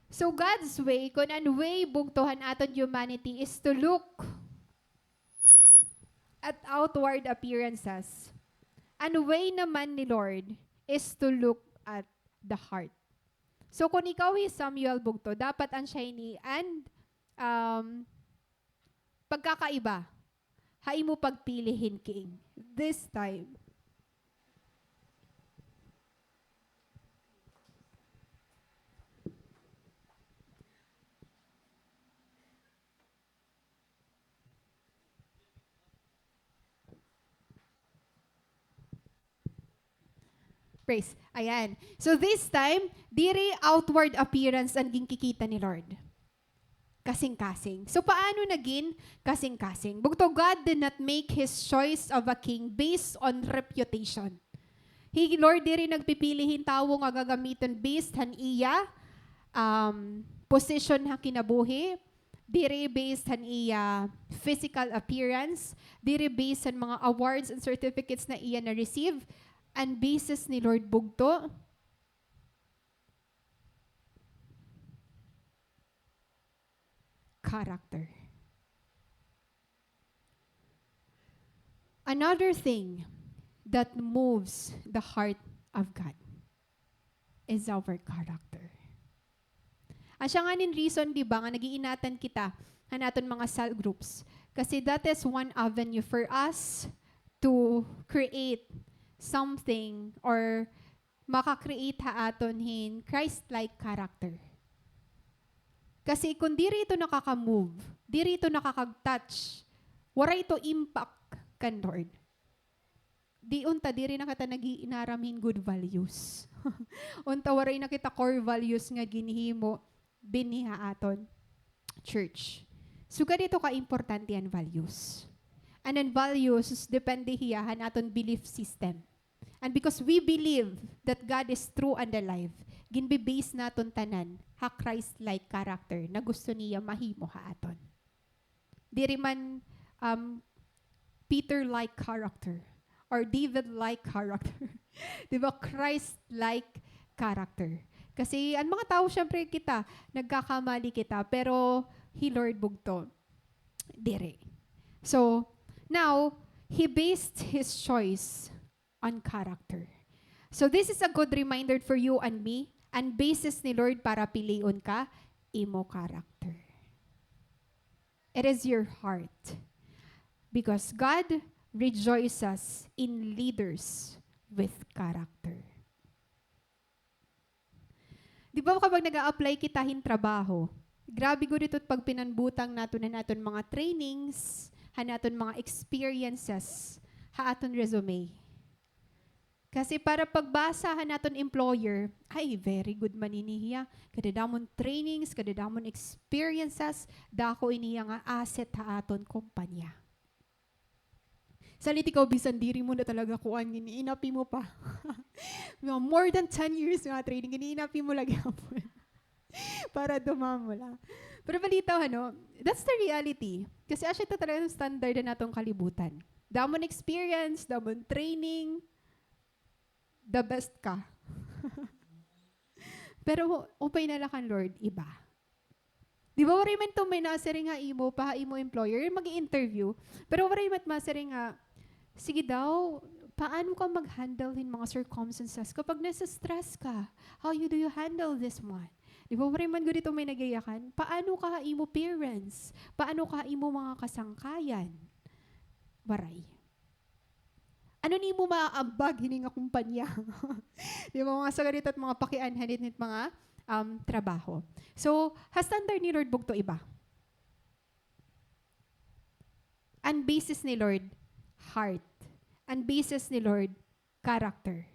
So, God's way, kun an way bugto han aton humanity is to look at outward appearances, an way naman ni Lord is to look at the heart. So, kun ikaw hi Samuel bugto, dapat an siya ini an, um, pagkakaiba ha imo pagpili hin king this time. Praise. Ayan. So this time, diri outward appearance an ginkikita ni Lord. Kasingkasing. So paano nagin kasingkasing? Bugto, God did not make his choice of a king based on reputation. Hi Lord diri nagpipili hin tawo nga gagamiton based han iya, um, position ha kinabuhi, diri based han iya physical appearance, diri based han mga awards and certificates na iya na-receive. An basis ni Lord bugto, character. Another thing that moves the heart of God. is our character. Asya nganin reason, di ba, nga nag-iinatan kita han aton mga cell groups. Kasi that is one avenue for us to create something or maka-create ha aton hin Christ-like character. Kasi kung diri ito nakaka-move, diri ito nakakag-touch, waray ito impact kan Lord. Di unta, diri na kita nag-iinaram hin good values. Unta waray na kita core values nga ginhimo dinhi ha aton church. Sugad ito ka importante an values. And an values, depende hiya han aton belief system. And because we believe that God is true and alive, ginbe-base naton tanan ha Christ-like character na gusto niya mahimo ha aton. Diri man, um, Peter-like character or David-like character. Di ba? Christ-like character. Kasi an mga tawo, syempre, kita, nagkakamali kita, pero hi Lord bugto, diri. So, now, he based his choice on character. So, this is a good reminder for you and me, an basis ni Lord para pilion ka, imo character. It is your heart. Because God rejoices in leaders with character. Di ba kapag nag-a-apply kita hin trabaho, grabe gud ito pagpinanbutang naton han aton mga trainings, han aton mga experiences, ha aton resume. Kasi para pagbasa han aton employer, "Ay, very good man ini hiya. Kadadamon trainings, kadadamon experiences, dako ini hiya nga asset ha aton kompanya." Salit ikaw, bisan diri mo na talaga kuan, gin-inapi mo pa. Mga more than ten years nga training, gin-inapi mo la gihapon. Para dumamo la. Pero balitaw, ano, that's the reality. Kasi asya ito talaga an standard han aton kalibutan. Damon experience, damon training, the best ka. Pero upay na la kan Lord, iba. Di ba, waray man ito may nasiring ha imo pa, ha imo employer, mag-i-interview. Pero waray man masiring nga, sige daw, paano ka mag-handle hin mga circumstances kapag nasa-stress ka? How you, do you handle this one? Di ba, waray man gud ito may nagyayakan? Paano ka ha imo parents? Paano ka ha imo mga kasangkayan? Waray. Ano an imo maaambag hini nga kompanya? Di ba, mga sugad hit mga pakianhan hit mga, um, trabaho. So, ha standard ni Lord bugto iba. An basis ni Lord, heart. An basis ni Lord, character.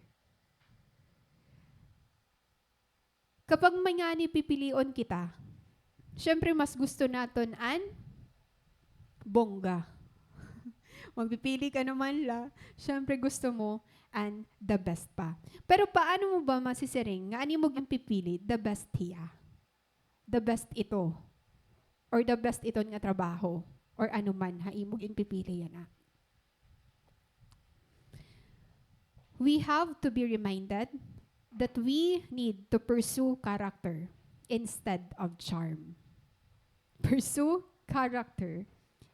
Kapag may ngani pipilion kita, syempre mas gusto naton an bongga. Magpipili ka naman la, syempre gusto mo an the best pa. Pero paano mo ba masisiring nga an imo ginpipili, the best hiya? The best ito? Or the best iton nga trabaho? Or ano man ha imo ginpipili yana? We have to be reminded that we need to pursue character instead of charm. Pursue character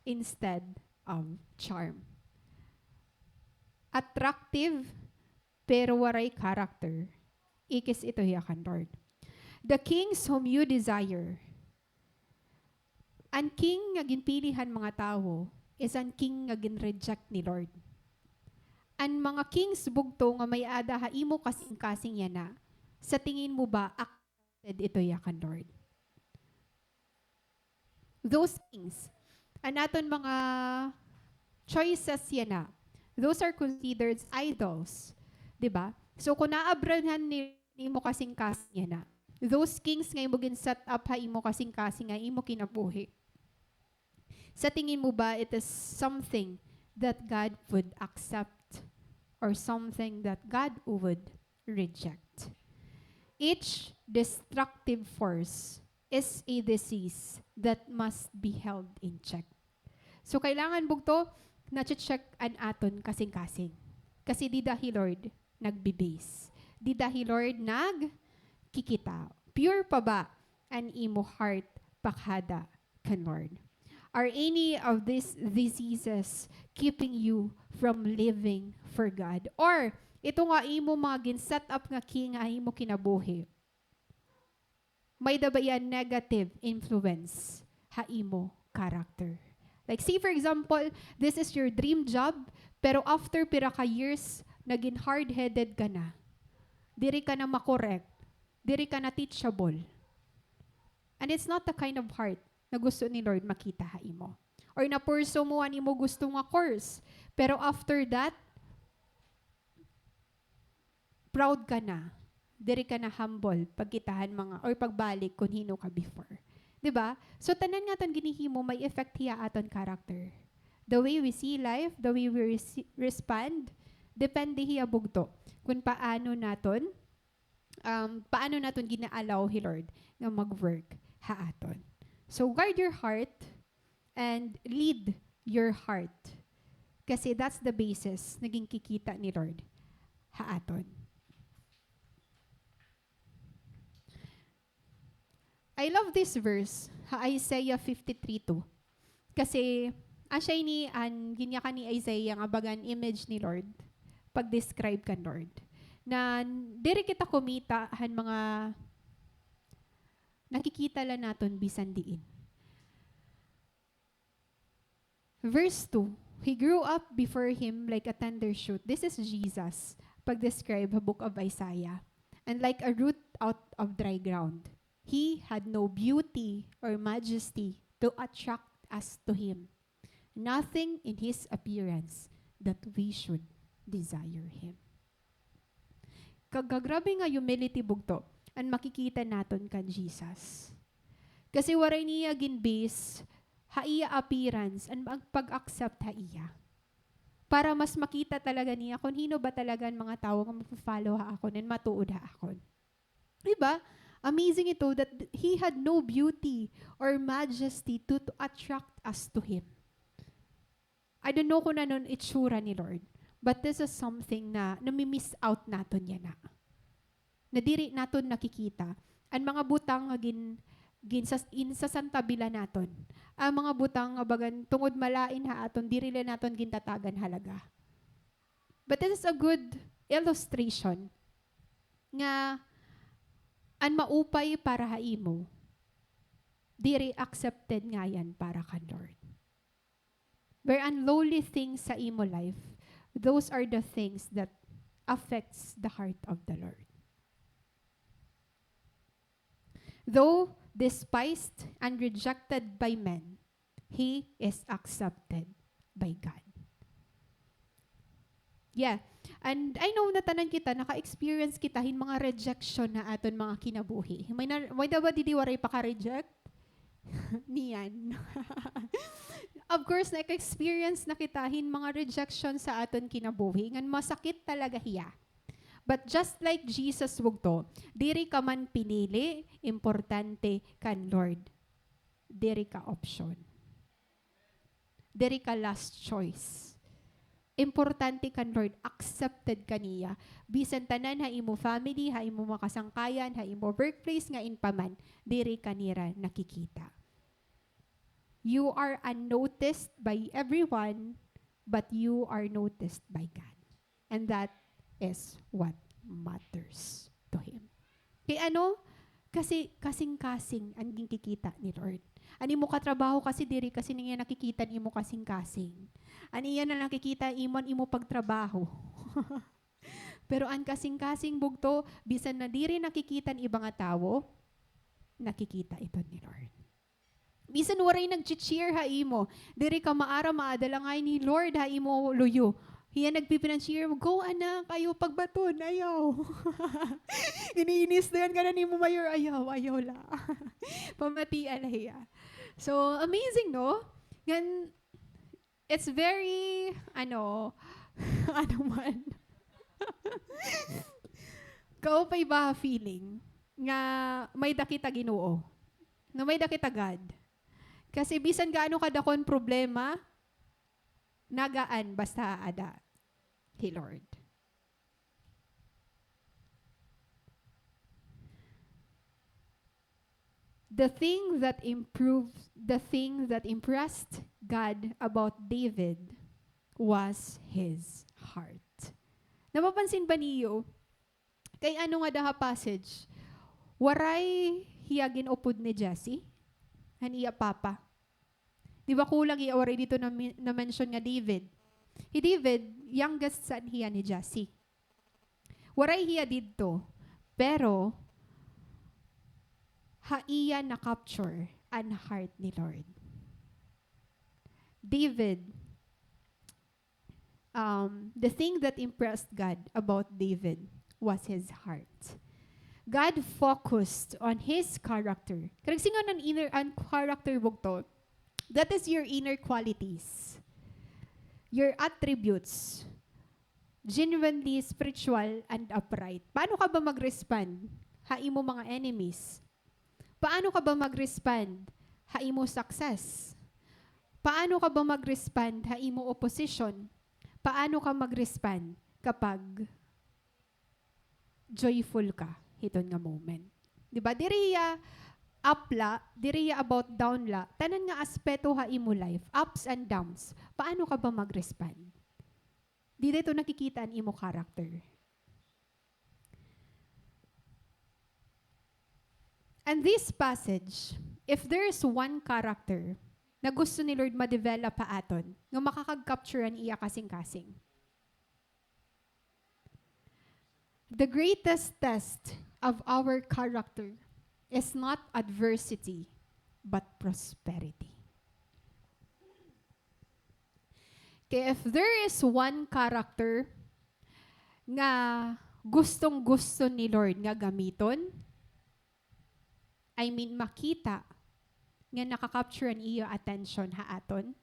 instead of charm. Attractive, pero waray character, ikis ito hiya kan Lord. The kings whom you desire, an king nga ginpili han mga tawo is an king nga gin-reject ni Lord. An mga kings bugto nga may-ada ha imo kasingkasing yana, sa tingin mo ba accepted ito hiya kan Lord? Those kings, an aton mga choices yana, those are considered idols. Di ba? So, kung naabranhan ni imo kasingkasing yana, those kings nga imo gin-set up ha imo kasingkasing nga imo kinabuhi, sa tingin mo ba it is something that God would accept or something that God would reject? Each destructive force is a disease that must be held in check. So, kailangan bugto, nache-check an aton kasingkasing. Kasi dida hi Lord nagbi-base. Dida hi Lord nagkikita. Pure pa ba an imo heart pakada kan Lord? Are any of these diseases keeping you from living for God? Or Ito nga imo mga gin-set up nga king ha imo kinabuhi, may-ada ba iya negative influence ha imo character? Like, say for example, this is your dream job, pero after pira ka years, naging hard-headed ka na. Diri ka na ma-correct. Diri ka na teachable. And it's not the kind of heart na gusto ni Lord makita ha imo. Or na-pursue mo an imo gusto nga course, pero after that, proud ka na, diri ka na humble pagkita han mga, or pagbalik kon hin-o ka before. Di ba? So, tanan nga aton ginhihimo may effect hiya ha aton character. The way we see life, the way we rece-, respond, depende hiya bugto kon paano naton, um, paano naton gina-allow hi Lord nga mag-work ha aton. So, guard your heart and lead your heart. Kasi that's the basis na ginkikita ni Lord ha aton. I love this verse, ha Isaiah fifty-three two. Kasi, asya ini an ginyakan ni Isaiah nga bagan image ni Lord, pag-describe kan Lord. Na diri kita kumita han mga nakikita la naton bisan diin. Verse two, "He grew up before him like a tender shoot." This is Jesus, pag-describe ha book of Isaiah. "And like a root out of dry ground. He had no beauty or majesty to attract us to him. Nothing in his appearance that we should desire him." Kag grabe nga humility bugto an makikita naton kan Jesus. Kasi waray niya gin-base ha iya appearance an pag-, pag-accept ha iya. Para mas makita talaga niya kon hin-o ba talaga an mga tawo nga magfo-follow ha akon and matuod ha akon. Di ba? Amazing ito that he had no beauty or majesty to, to attract us to him. I don't know kung ano an itsura ni Lord, but this is something na nami-miss out naton yana. Na diri naton nakikita an mga butang nga gin-, ginsas-, ginsasantabi la naton. An mga butang nga bagan tungod malain ha aton, diri la naton gintatagan halaga. But this is a good illustration nga an maupay para ha imo, diri accepted ngay-an para kan Lord. Where an lowly things sa imo life, those are the things that affects the heart of the Lord. Though despised and rejected by men, he is accepted by God. Yeah. And I know na tanan kita, naka-experience kita hin mga rejection ha aton mga kinabuhi. May na, may-ada ba didi waray paka-reject? Niyan. Of course, naka-experience na kita hin mga rejection sa aton kinabuhi. Ngan masakit talaga hiya. But just like Jesus, bugto, diri ka man pinili, importante kan Lord. Diri ka option. Diri ka last choice. Importante kan Lord, accepted ka niya. Bisan tanan ha imo family, ha imo mga kasangkayan, ha imo workplace, ngain pa man, diri ka nira nakikita. You are unnoticed by everyone, but you are noticed by God. And that is what matters to Him. Kay ano? Kasi kasingkasing an ginkikita ni Lord. An imo katrabaho kasi diri kasi niya nakikita an imo kasingkasing. An iya na nakikita imo, an imo pagtrabaho. Pero an kasingkasing bugto, bisan na diri nakikita an iba nga tawo, nakikita ito ni Lord. Bisan waray nagche-cheer ha imo, diri ka maaram, aada la ngay-an hi Lord ha imo luyo. Hiya nagpipinan-cheer mo, "Go, anak, ayaw pagbaton, ayaw." Iniinis na yan, kanan imo mayor, "Ayaw, ayaw la." Pamatia la hiya. So, amazing, no? Ngan, it's very, ano, ano man. Kaupay ba feeling nga may-ada kita Ginoo? Nga may-ada kita God? Kasi bisan gaano kadako an problema, nagaan basta aada hi Lord. The thing that improved, the thing that impressed God about David was his heart. Napapansin ba niyo? Kay ano ngada ha passage, waray hiya gin-upod ni Jesse, han iya papa. Di ba kulang hiya, waray didto na-, na-mention nga David. Hi David, youngest son hiya ni Jesse. Waray hiya didto, pero ha iya na-capture an heart ni Lord. David, um, the thing that impressed God about David was his heart. God focused on his character. Karuyag sidngon an inner, an character, bugto. That is your inner qualities. Your attributes. Genuinely spiritual and upright. Paano ka ba mag-respond ha imo mga enemies? Paano ka ba mag-respond ha imo success? Paano ka ba mag-respond ha imo opposition? Paano ka mag-respond kapag joyful ka hiton nga moment? Di ba? Diri hiya up la, diri hiya about down la. Tanan nga aspeto ha imo life, ups and downs. Paano ka ba mag-respond? Dida ito nakikita an imo character. And this passage, if there is one character na gusto ni Lord ma-develop ha aton, nga makakag-capture an iya kasingkasing, the greatest test of our character is not adversity, but prosperity. Kay if there is one character nga gustong-gusto ni Lord nga gamiton, I mean, makita nga naka-capture an iya attention ha aton,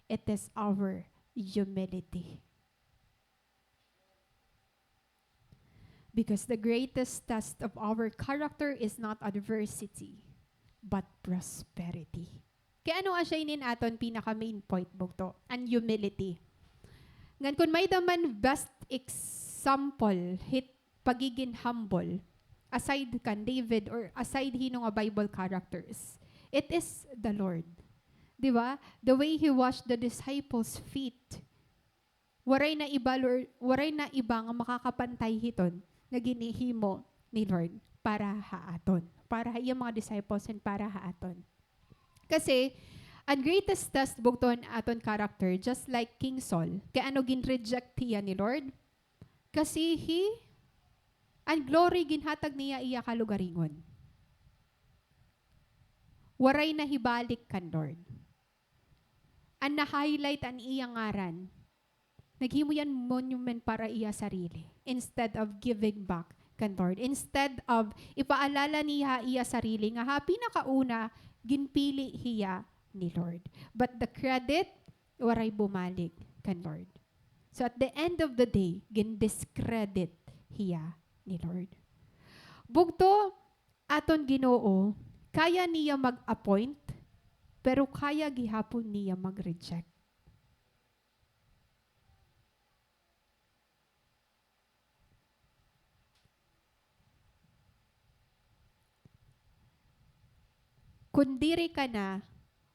it is our humility. Because the greatest test of our character is not adversity, but prosperity. Kay ano asya ini an aton pinaka-main point, bugto? An humility. Ngan kun may-ada man best example hit pagigin humble, aside kan David or aside hino nga Bible characters, it is the Lord. Di ba? The way he washed the disciples' feet. Waray na iba, Lord, waray na iba nga makakapantay hiton nga ginhimo ni Lord para ha aton, para ha iya mga disciples and para ha aton. Kasi, an greatest test, bugto, han aton character, just like King Saul. Kay ano gin-reject hiya ni Lord? Kasi he, an glory ginhatag niya iya kalugaringon. Waray na hibalik kan Lord. An na-highlight an iya ngaran. Naghimo hiya hin monument para iya sarili, instead of giving back kan Lord. Instead of ipaalala niya iya sarili nga ha pinakauna, ginpili hiya ni Lord. But the credit, waray bumalik kan Lord. So at the end of the day, gin-discredit hiya ni Lord. Bugto, aton Ginoo, kaya niya mag-appoint, pero kaya gihapon niya mag-reject. Kon diri ka na,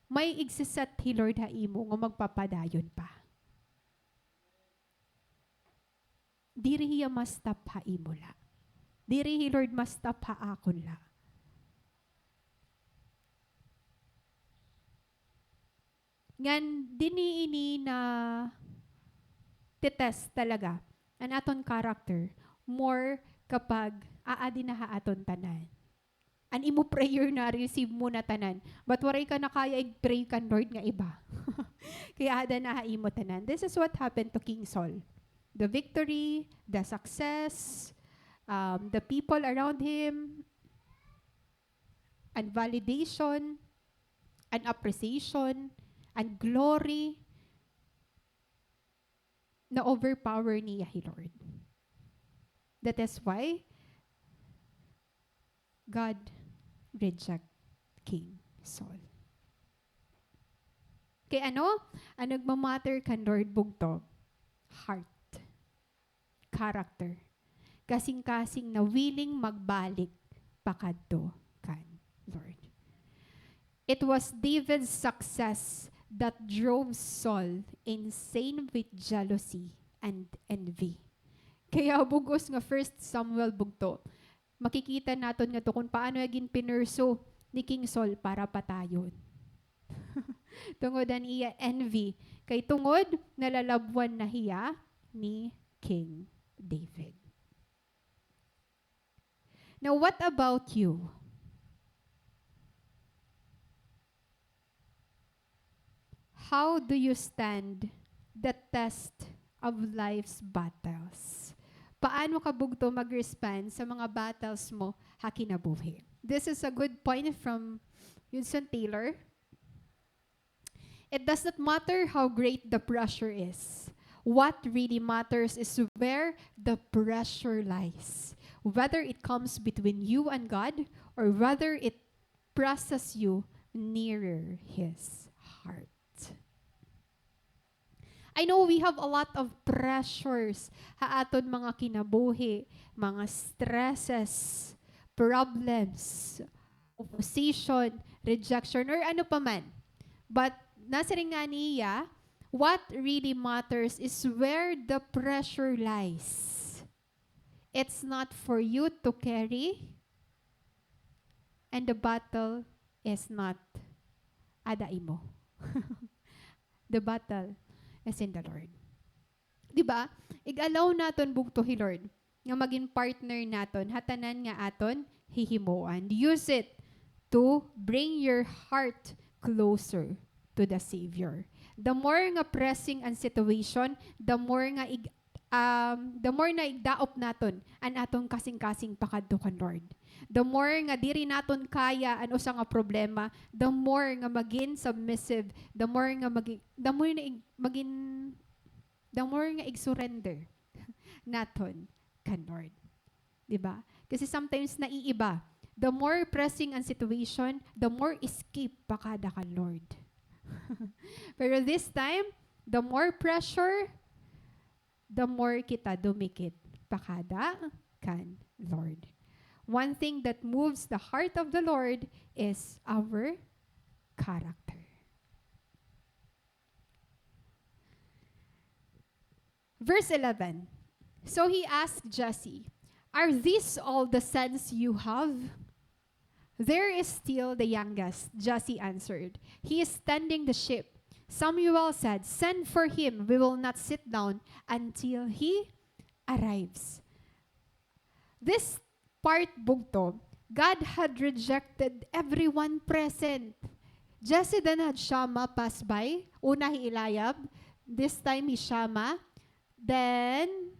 may igse-set hi Lord ha imo nga magpapadayon pa. Diri hiya ma-stop ha imo la. Diri hi Lord ma-stop ha akon la. Ngan dinhi ini nate-test talaga an aton character more kapag aadi na ha aton tanan. An imo prayer na-receive mo na tanan, but waray ka na kaya ig-pray kan Lord nga iba. Kay aada na ha imo tanan. This is what happened to King Saul. The victory, the success, um, the people around him, an validation, an appreciation, an glory, na-overpower niya hi Lord. That is why God reject King Saul. Kay ano? An nagma-matter kan Lord, bugto, heart. Character. Kasingkasing na willing magbalik pakadto kan Lord. It was David's success that drove Saul insane with jealousy and envy. Kaya bug-os nga First Samuel bugto, makikita naton ngadto kon paano iya ginpinurso ni King Saul para patayon. Tungod an iya envy. Kay tungod nalalabwan na hiya ni King David. Now, what about you? How do you stand the test of life's battles? Paano ka bugto mag-respond sa mga battles mo ha kinabuhi? This is a good point from Hudson Taylor. It does not matter how great the pressure is. What really matters is where the pressure lies. Whether it comes between you and God or whether it presses you nearer His heart. I know we have a lot of pressures ha aton mga kinabuhi, mga stresses, problems, opposition, rejection, or ano pa man. But nasiring nga niya, what really matters is where the pressure lies. It's not for you to carry, and the battle is not ada imo. The battle is in the Lord. Di ba? Ig-allow naton bugto hi Lord nga magin partner naton ha tanan nga aton hihimuan. Use it to bring your heart closer to the Savior. The more nga pressing an situation, the more nga ig-, um, the more nga igdaop naton an aton kasingkasing pakadto kan Lord. The more nga diri naton kaya an usa nga problema, the more nga magin submissive, the more nga magi-, the more na ig-, magin the more nga ig-surrender naton kan Lord. Di ba? Kasi sometimes naiiba. The more pressing an situation, the more escape pa kada kan Lord. Pero this time, the more pressure, the more kita dumikit pa kada kan Lord. One thing that moves the heart of the Lord is our character. Verse eleven. So he asked Jesse, "Are these all the sons you have?" "There is still the youngest," Jesse answered. "He is tending the sheep." Samuel said, "Send for him. We will not sit down until he arrives." This part bugto, God had rejected everyone present. Jesse then had Shammah pass by. Una hi Eliab, this time hi Shammah. Then,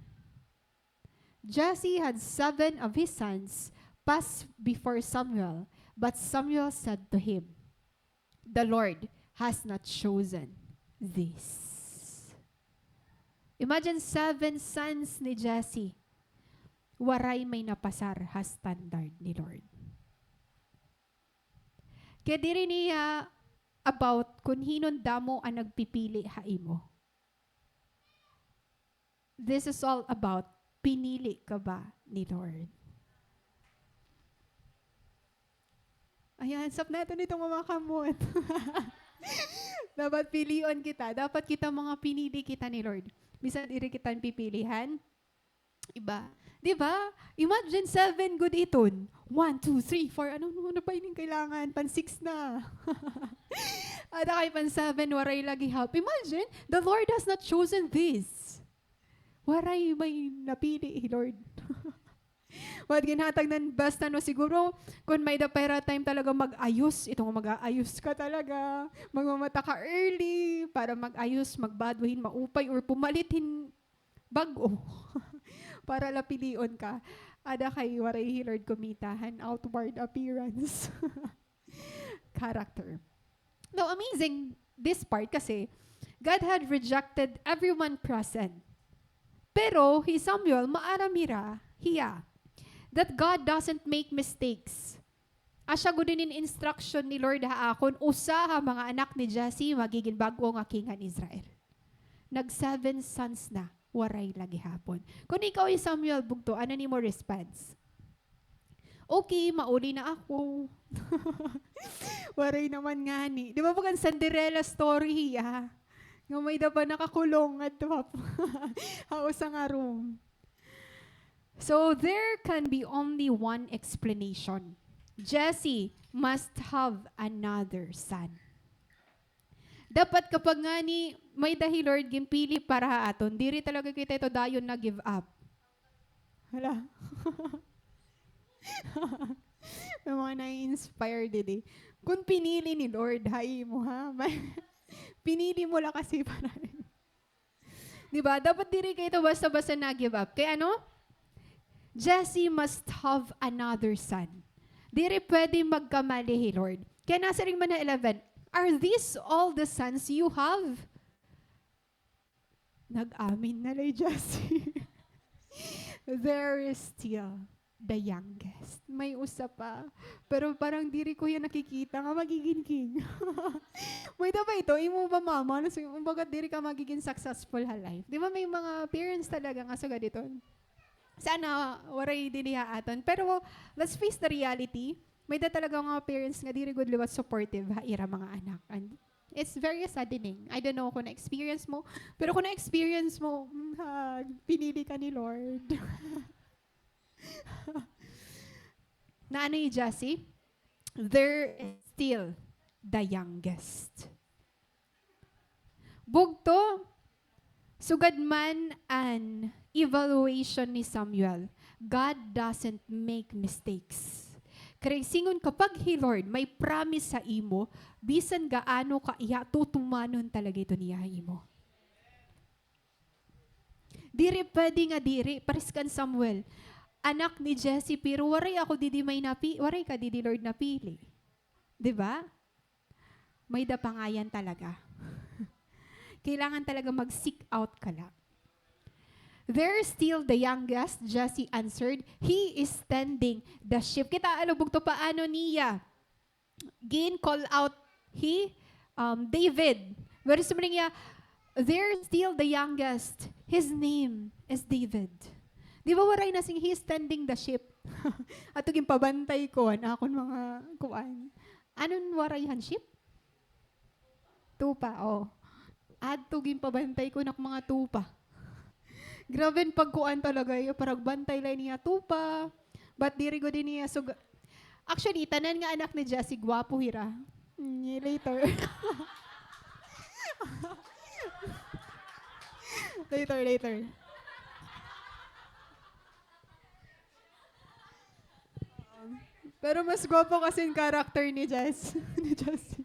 Jesse had seven of his sons pass before Samuel, but Samuel said to him, "The Lord has not chosen this." Imagine, seven sons ni Jesse. Waray may napasar ha standard ni Lord. Kay diri niya about kun hin-o an damo an nagpipili ha imo. This is all about pinili ka ba ni Lord. Ayan, sap naton itong mga kamot. Dapat pilion kita. Dapat kita mga pinili kita ni Lord. Bisan diri kita an pipilihan. Iba. Di ba? Imagine seven gud iton. One, two, three, four. Ano, ano, ano pa ining kailangan? Pan six na. Ada kay pan seven, waray la gihap. Imagine, the Lord has not chosen this. Waray may napili hi Lord. What ginhatag nan basta, no, siguro, kun may-ada pa hira time talaga mag-ayos, ito nga mag-aayos ka talaga, magmamata ka early para mag-ayos, magbadwa hin maupay, or pumalit hin bag-o para la pilion ka. Ada kay waray hi Lord kumita han outward appearance. Character. Now, amazing this part kasi God had rejected everyone present. Pero hi Samuel, maaram hira hiya that God doesn't make mistakes. Asya gud inin instruction ni Lord ha akon, usa ha mga anak ni Jesse magigin bag-o nga king han Israel. Nag-seven sons na, waray la gihapon. Kun ikaw hi Samuel bugto, ano nimo response? Okay, mauli na ako. Waray naman ngani. Di ba, bagan Cinderella story hiya? Nga may-ada pa nakakulong ngadto ha, ha usa nga room. So, there can be only one explanation. Jesse must have another son. Dapat kapag ngani may-ada hi Lord ginpili para ha aton, diri talaga kita ito dayon na-give up. Hala. May mga nai-inspire didi. Kun pinili ni Lord ha imo, ha? Pinili mo la kasi para Di ba? Dapat diri kay ito basta-basta na-give up. Kay ano? Jesse must have another son. Diri pwede magkamali hi Lord. Kaya nasiring man ha eleven, "Are these all the sons you have?" Nag-amin na la hi Jesse. "There is still the youngest." May usa pa. Pero parang diri ko hiya nakikita nga magigin king. May-ada ba ito? Imo ba, mama? Ano, so, kumbaga, diri ka magigin successful ha life. Di ba may mga parents talaga nga sugad ito? Sana waray dinhi ha aton. Pero let's face the reality. May-ada talaga mga parents nga diri gud liwat supportive ha ira mga anak. And it's very saddening. I don't know kung na-experience mo, pero kung na-experience mo, mm, ha, pinili ka ni Lord. Na ano hi Jesse? There is still the youngest. Bugto, sugad man an evaluation ni Samuel, God doesn't make mistakes. Kay singon kapag hi Lord may promise sa imo, bisan gaano ka iya, tutumanon talaga ito niya ha imo. Diri pwede nga diri, paris kan Samuel. Anak ni Jesse, pero waray ako didi may napi-, waray ka didi, Lord, napili. Di ba? May-ada pa ngay-an talaga. Kailangan talaga mag-seek out ka la. "There's still the youngest," Jesse answered. "He is tending the sheep." Kita, ano, bugto, paano niya gin-call out hi, um, David. Pero siring niya, "There's still the youngest. His name is David." Di ba waray nasiring, "He is tending the sheep." Ato ginpabantay ko an akon mga kuan. Ano an waray han sheep? Tupa, o. Adto ginpabantay ko an ak mga tupa. Grabe an pagkuan talaga, eh, pagbantay la niya tupa. But diri gud niya sug-, actually, tanan nga anak ni Jesse, gwapo hira. Mm, later. Later, later. Pero mas gwapo kasi an character ni Jess. Ni Jesse.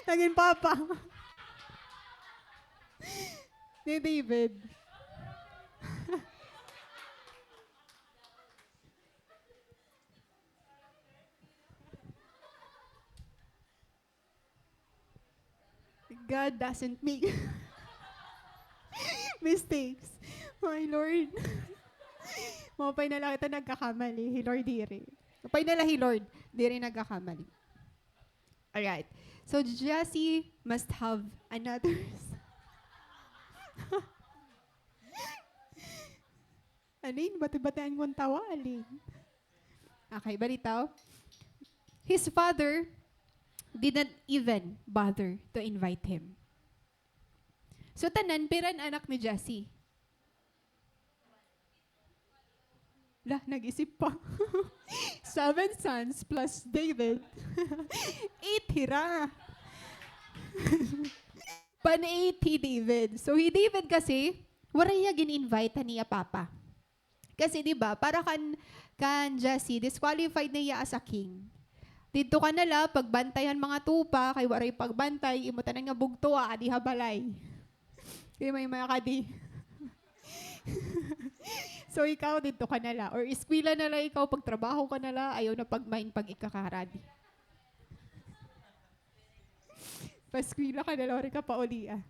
Nagin papa. Ni David. God doesn't make mistakes. My Lord. Maupay na la kita nagkakamali. Hi Lord diri. Maupay na la hi Lord. Diri nagkakamali. Alright. So, Jesse must have another s-, Alin, bati-batian ko an tawa, alin? Okay, balitaw. His father did not even bother to invite him. So, tanan, pira an anak ni Jesse? La, nag-isip pa. Seven sons plus David. Eight hira. Pan-eight hi David. So, hi David kasi, waray hiya gin-invite han iya papa. Kasi, di ba, para kan, kan Jesse, disqualified na hiya as a king. Didto ka na la, pagbantay han mga tupa, kay waray pagbantay, imo tanan nga bugto, aadi ha balay. Kay may mga kadi. So, ikaw, didto ka na la. Or eskwela na la ikaw, pagtrabaho ka na la, ayaw na pagmain pag-ikakaradi. Paeskwela ka na la, waray ka paulia.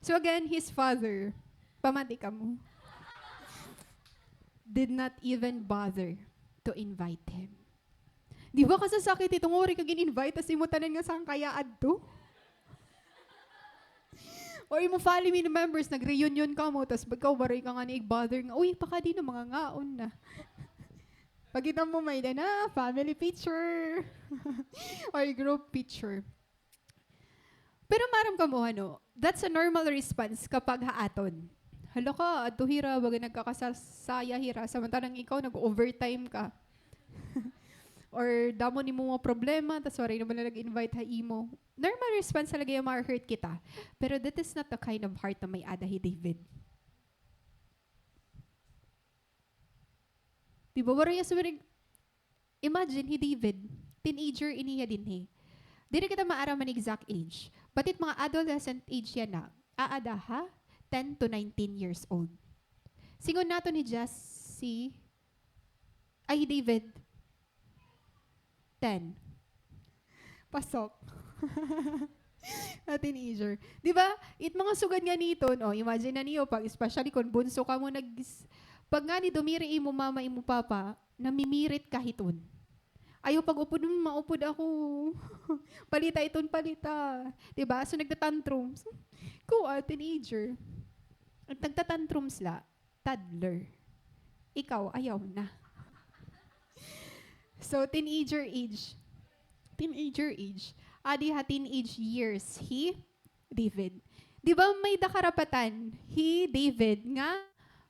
So again, his father, pamati kamo, did not even bother to invite him. Di ba kasasakit ito nga waray ka gin-invite, tas imo tanan nga sangkaya adto? Or imo family members, nag-reunion kamo, tas ikaw waray ka ngani ig-bother nga, "Uy, pakadi na, mangangaon na." Pagkita mo, may-ada na, family picture. Or group picture. Pero maaram kamo, ano, that's a normal response kapag ha aton. Hala ka, adto hira, baga nagkakasasaya hira, samantalang ikaw nag-overtime ka. Or damo nimo mga problema, tas waray naman la nag-invite ha imo. Normal response talaga nga ma-hurt kita. Pero that is not the kind of heart na may-ada hi David. Di ba, waray hiya sumiring. Imagine, hi David, teenager ini hiya dinhi. Diri kita maaram an exact age. But it mga adolescent age yana, aada ha ten to nineteen years old. Sidngon naton hi Jess, si, ay, hi David, ten. Pasok. Na teenager. Di ba? It mga sugad ngani iton, o, imagine na niyo, pag, especially kon bunso kamo, nag-, pag ngani dumiri imo mama, imo papa, namimirit ka hiton. Ayaw pag-upod, "Hmm, maupod ako." Palita iton, palita. Di ba? So, nagtatantrums. Kuan, teenager. Nagtatantrums la. Toddler. Ikaw, ayaw na. So, teenager age. Teenager age. Adi ha teenage years, hi David. Di ba may-ada karapatan hi David nga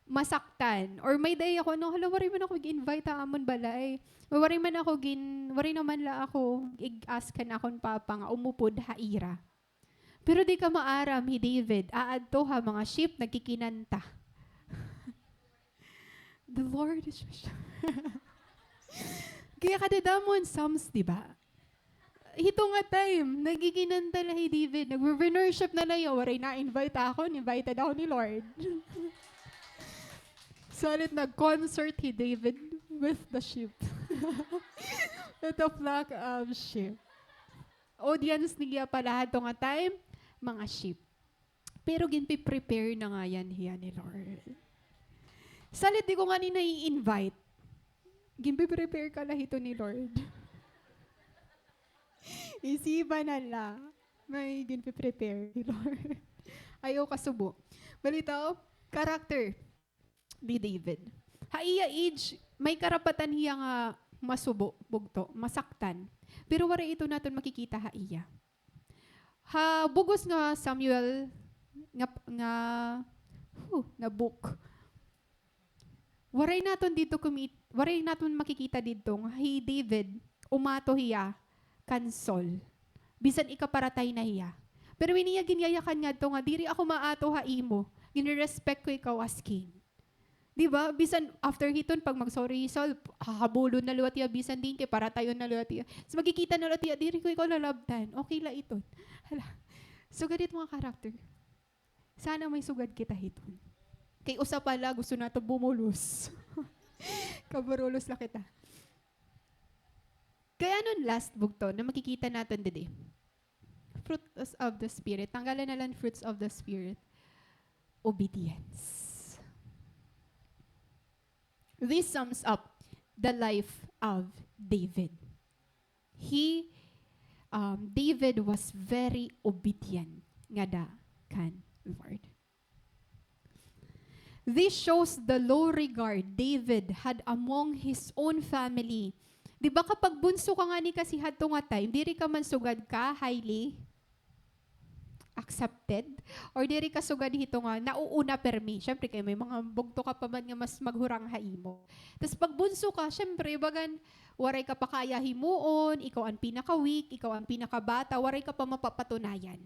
masaktan? Or may-ada ako, no, hala, waray man ako gin-invite ha amon balay. Waray man ako gin-, waray naman la ako ig-ask han akon papa nga umupod ha ira. Pero di ka maaram, hi David, aadto ha mga sheep, nagkikinanta. The Lord is my shepherd. Kaya kadadamo han Psalms, di ba? Hito nga time, nagkikinanta la hi David, nagwo-worship na la hiya, waray na-invite ako, invited ako ni Lord. Salit nag-concert hi David with the sheep. With the flock of sheep. Audience niya pala hadto nga time, mga sheep. Pero ginpe-prepare na ngay-an hiya ni Lord. Salit di ko ngani nai-invite. Ginpe-prepare ka la hito ni Lord. Isiba na la. May ginpe-prepare ni Lord. Ayaw kasubo. Balitaw, character ni David. Ha iya age, may karapatan hiya nga masubo, bugto, masaktan. Pero waray ito naton makikita ha iya. Ha bug-os nga Samuel nga, nga, huh, nga book, waray naton didto kumi-, waray naton makikita didto nga hi David, umato hiya kan Saul. Bisan ikaparatay na hiya. Pero ini iya ginyayakan ngadto nga, "Diri ako maato ha imo. Gini-respect ko ikaw as king." Di ba? Bisan after hiton, pag mag-sorry hi Saul, hahabulon na liwat hiya, bisan diin kay paratayon na liwat hiya. So, makikita na liwat hiya, "Diri ko ikaw lalabtan." Okay la iton. Hala. Sugad it mga character. Sana may sugad kita hiton. Kay usa pa la, gusto naton bumulos. Kaburulos la kita. Kay ano an last bugto na makikita naton didi? Fruits of the Spirit. Tanggalan na la an fruits of the Spirit. Obedience. This sums up the life of David. He, um, David was very obedient ngada kan Lord. This shows the low regard David had among his own family. Di ba, kapag bunso ka ngani kasi hadto nga time, diri ka man sugad ka highly accepted, or diri ka sugad hito nga nauuna permi. Siyempre, kay may mga bugto ka pa man nga mas maghurang ha imo. Tas pag bunso ka, siyempre, bagan waray ka pa kaya himuon, ikaw an pinaka-weak, ikaw an pinakabata, waray ka pa mapapatunayan.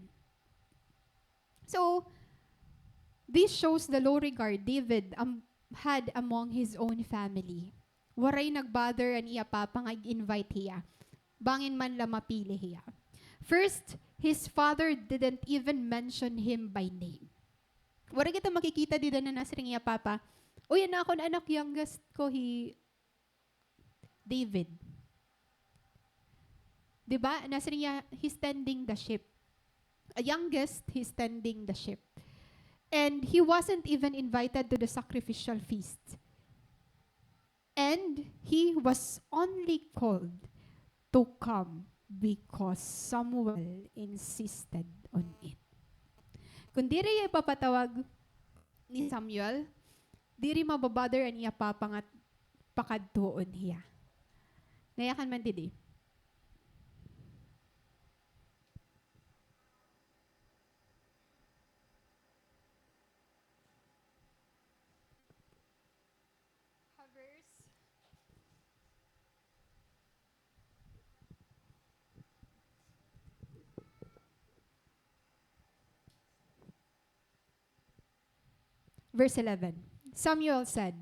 So, this shows the low regard David, um, had among his own family. Waray nag-bother an iya papa nga ig-invite hiya. Bangin man la mapili hiya. First, his father didn't even mention him by name. Waray kita makikita dida na nasiring iya papa, "Uy, an akon anak, youngest ko, hi David." Di ba? Nasiring niya, "He's tending the sheep." A youngest, he's tending the sheep. And he wasn't even invited to the sacrificial feast. And he was only called to come because Samuel insisted on it. Kon diri hiya ipapatawag ni Samuel, diri mababother an iya papa nga pakadtuon hiya. Nayakan man didi. Verse eleven. Samuel said,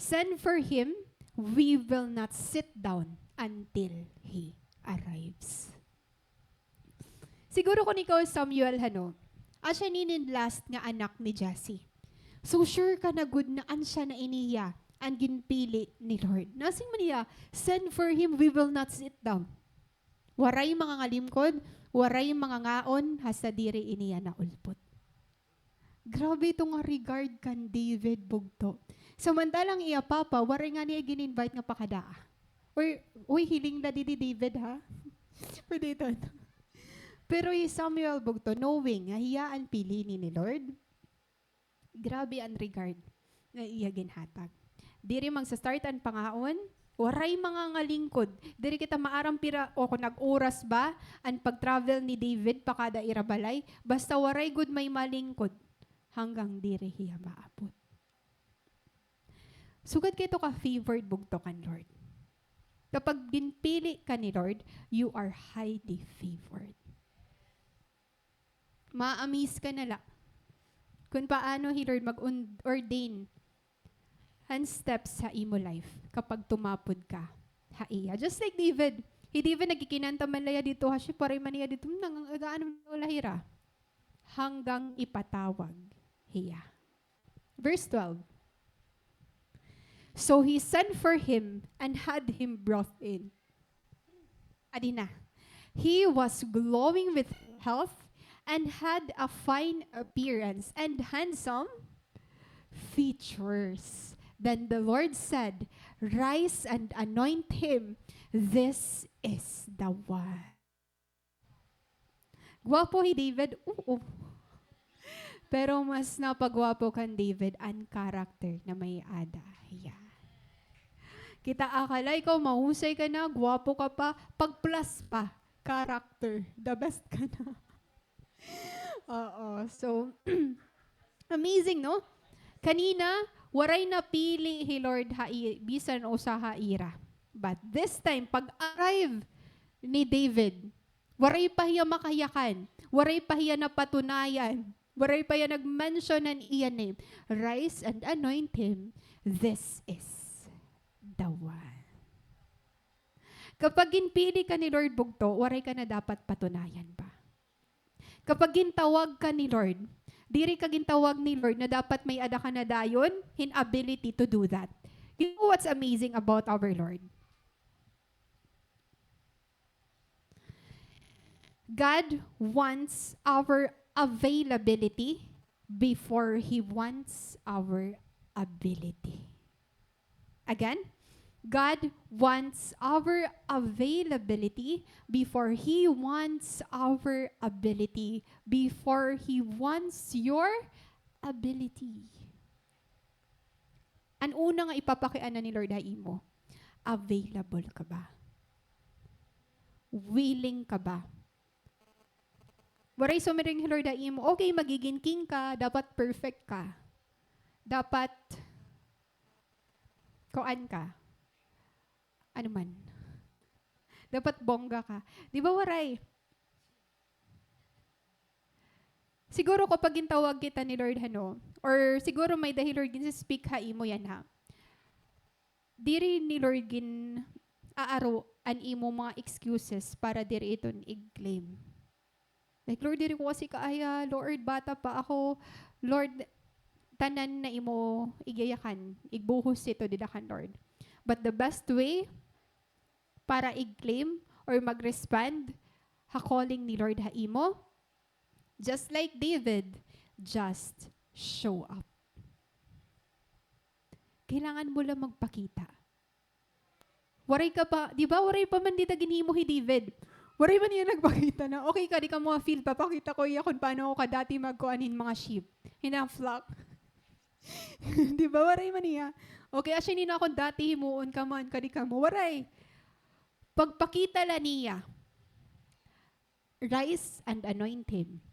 "Send for him. We will not sit down until he arrives." Siguro kon ikaw, Samuel, hano, asya ini an last nga anak ni Jesse. So, sure ka na gud na asya na ini hiya an ginpili ni Lord. Nasiring man hiya, "Send for him, we will not sit down." Waray mangangalingkod, waray mangangaon, hasta diri ini hiya naulpot. Grabe ito nga regard kan David, bugto. Samantala an iya papa, waray ngani iya gin-invite nga pakadaa. Or, uy, hiling la didi David, ha? Pwede ito. Pero hi Samuel, bugto, knowing nga hiya an pili ni, ni Lord, grabe an regard nga iya ginhatag. Diri magsa-start an pangaon, waray mangangalingkod. Diri kita maaram pira o kon nag-oras ba an pag-travel ni David pakada ira balay, basta waray gud may malingkod hanggang diri hiya maabot. Sugad kay ito ka-favored, bugto, kan Lord. Kapag ginpili ka ni Lord, you are highly favored. Ma-amaze ka na la kon paano hi Lord mag-ordain han steps ha imo life kapag tumapod ka ha iya. Just like David. Hi David, nagkikinanta man la hiya didto ha sheep, waray man hiya didto, hmm, nang-, nag-aano la hira. Hanggang ipatawag hiya. Verse twelve. So he sent for him and had him brought in. Adi na. He was glowing with health and had a fine appearance and handsome features. Then the Lord said, "Rise and anoint him. This is the one." Gwapo hi David? Oo. Pero mas napagwapo kan David an character na may-ada hiya. Kita akala ikaw mahusay ka na, gwapo ka pa, pag-plus pa, character, the best ka na. Oo. So, amazing, no? Kanina, waray napili hi Lord ha i-, bisan usa ha ira. But this time, pag-arrive ni David, waray pa hiya makayakan, waray pa hiya napatunayan, waray pa hiya nag-mention han iya name. "Rise and anoint him. This is the one." Kapag ginpili ka ni Lord, bugto, waray ka na dapat patunayan pa. Kapag gintawag ka ni Lord, diri ka gintawag ni Lord na dapat may-ada ka na dayon hin ability to do that. You know what's amazing about our Lord? God wants our availability before He wants our ability. Again, God wants our availability before He wants our ability, before He wants your ability. An una nga ipapakiana ni Lord ha imo, available ka ba? Willing ka ba? Waray sumiring hi Lord ha imo, "Okay, magigin king ka, dapat perfect ka. Dapat kuan ka." Ano man. Dapat bongga ka. Di ba waray? Siguro kapag gintawag kita ni Lord, hano, or siguro may-ada hi Lord gin-speak ha imo yana, ha. Diri ni Lord gin-aaro an imo mga excuses para diri iton i-claim. Like, "Lord, diri ko kasi kaya. Lord, bata pa ako. Lord," tanan na imo igyayakan, igbuhos ito dida kan Lord. But the best way para i-claim or mag-respond ha calling ni Lord ha imo, just like David, just show up. Kailangan mo lang magpakita. Waray ka pa, di ba, waray pa man dida ginhimo hi David. Waray man hiya nagpakita na, "Okay, kadi kamo ha field, papakita ko iyo kon paano ako kadati magkuan hin mga sheep, hin mga flock." Di ba, waray man hiya. "Okay, asya ini an akon dati himuon, come on, kadi kamo." Waray. Pagpakita la niya, "Rise and anoint him.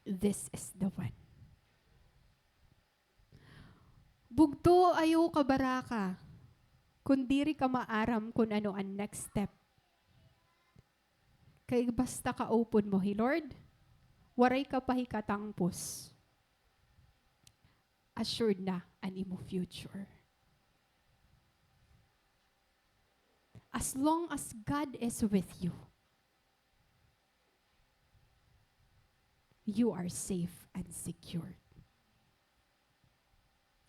This is the one." Bugto, ayaw kabaraka kon diri ka maaram kon ano an next step. Kay basta kaupod mo hi Lord, waray ka pa hikatangpos. assured na an imo future. As long as God is with you, you are safe and secured.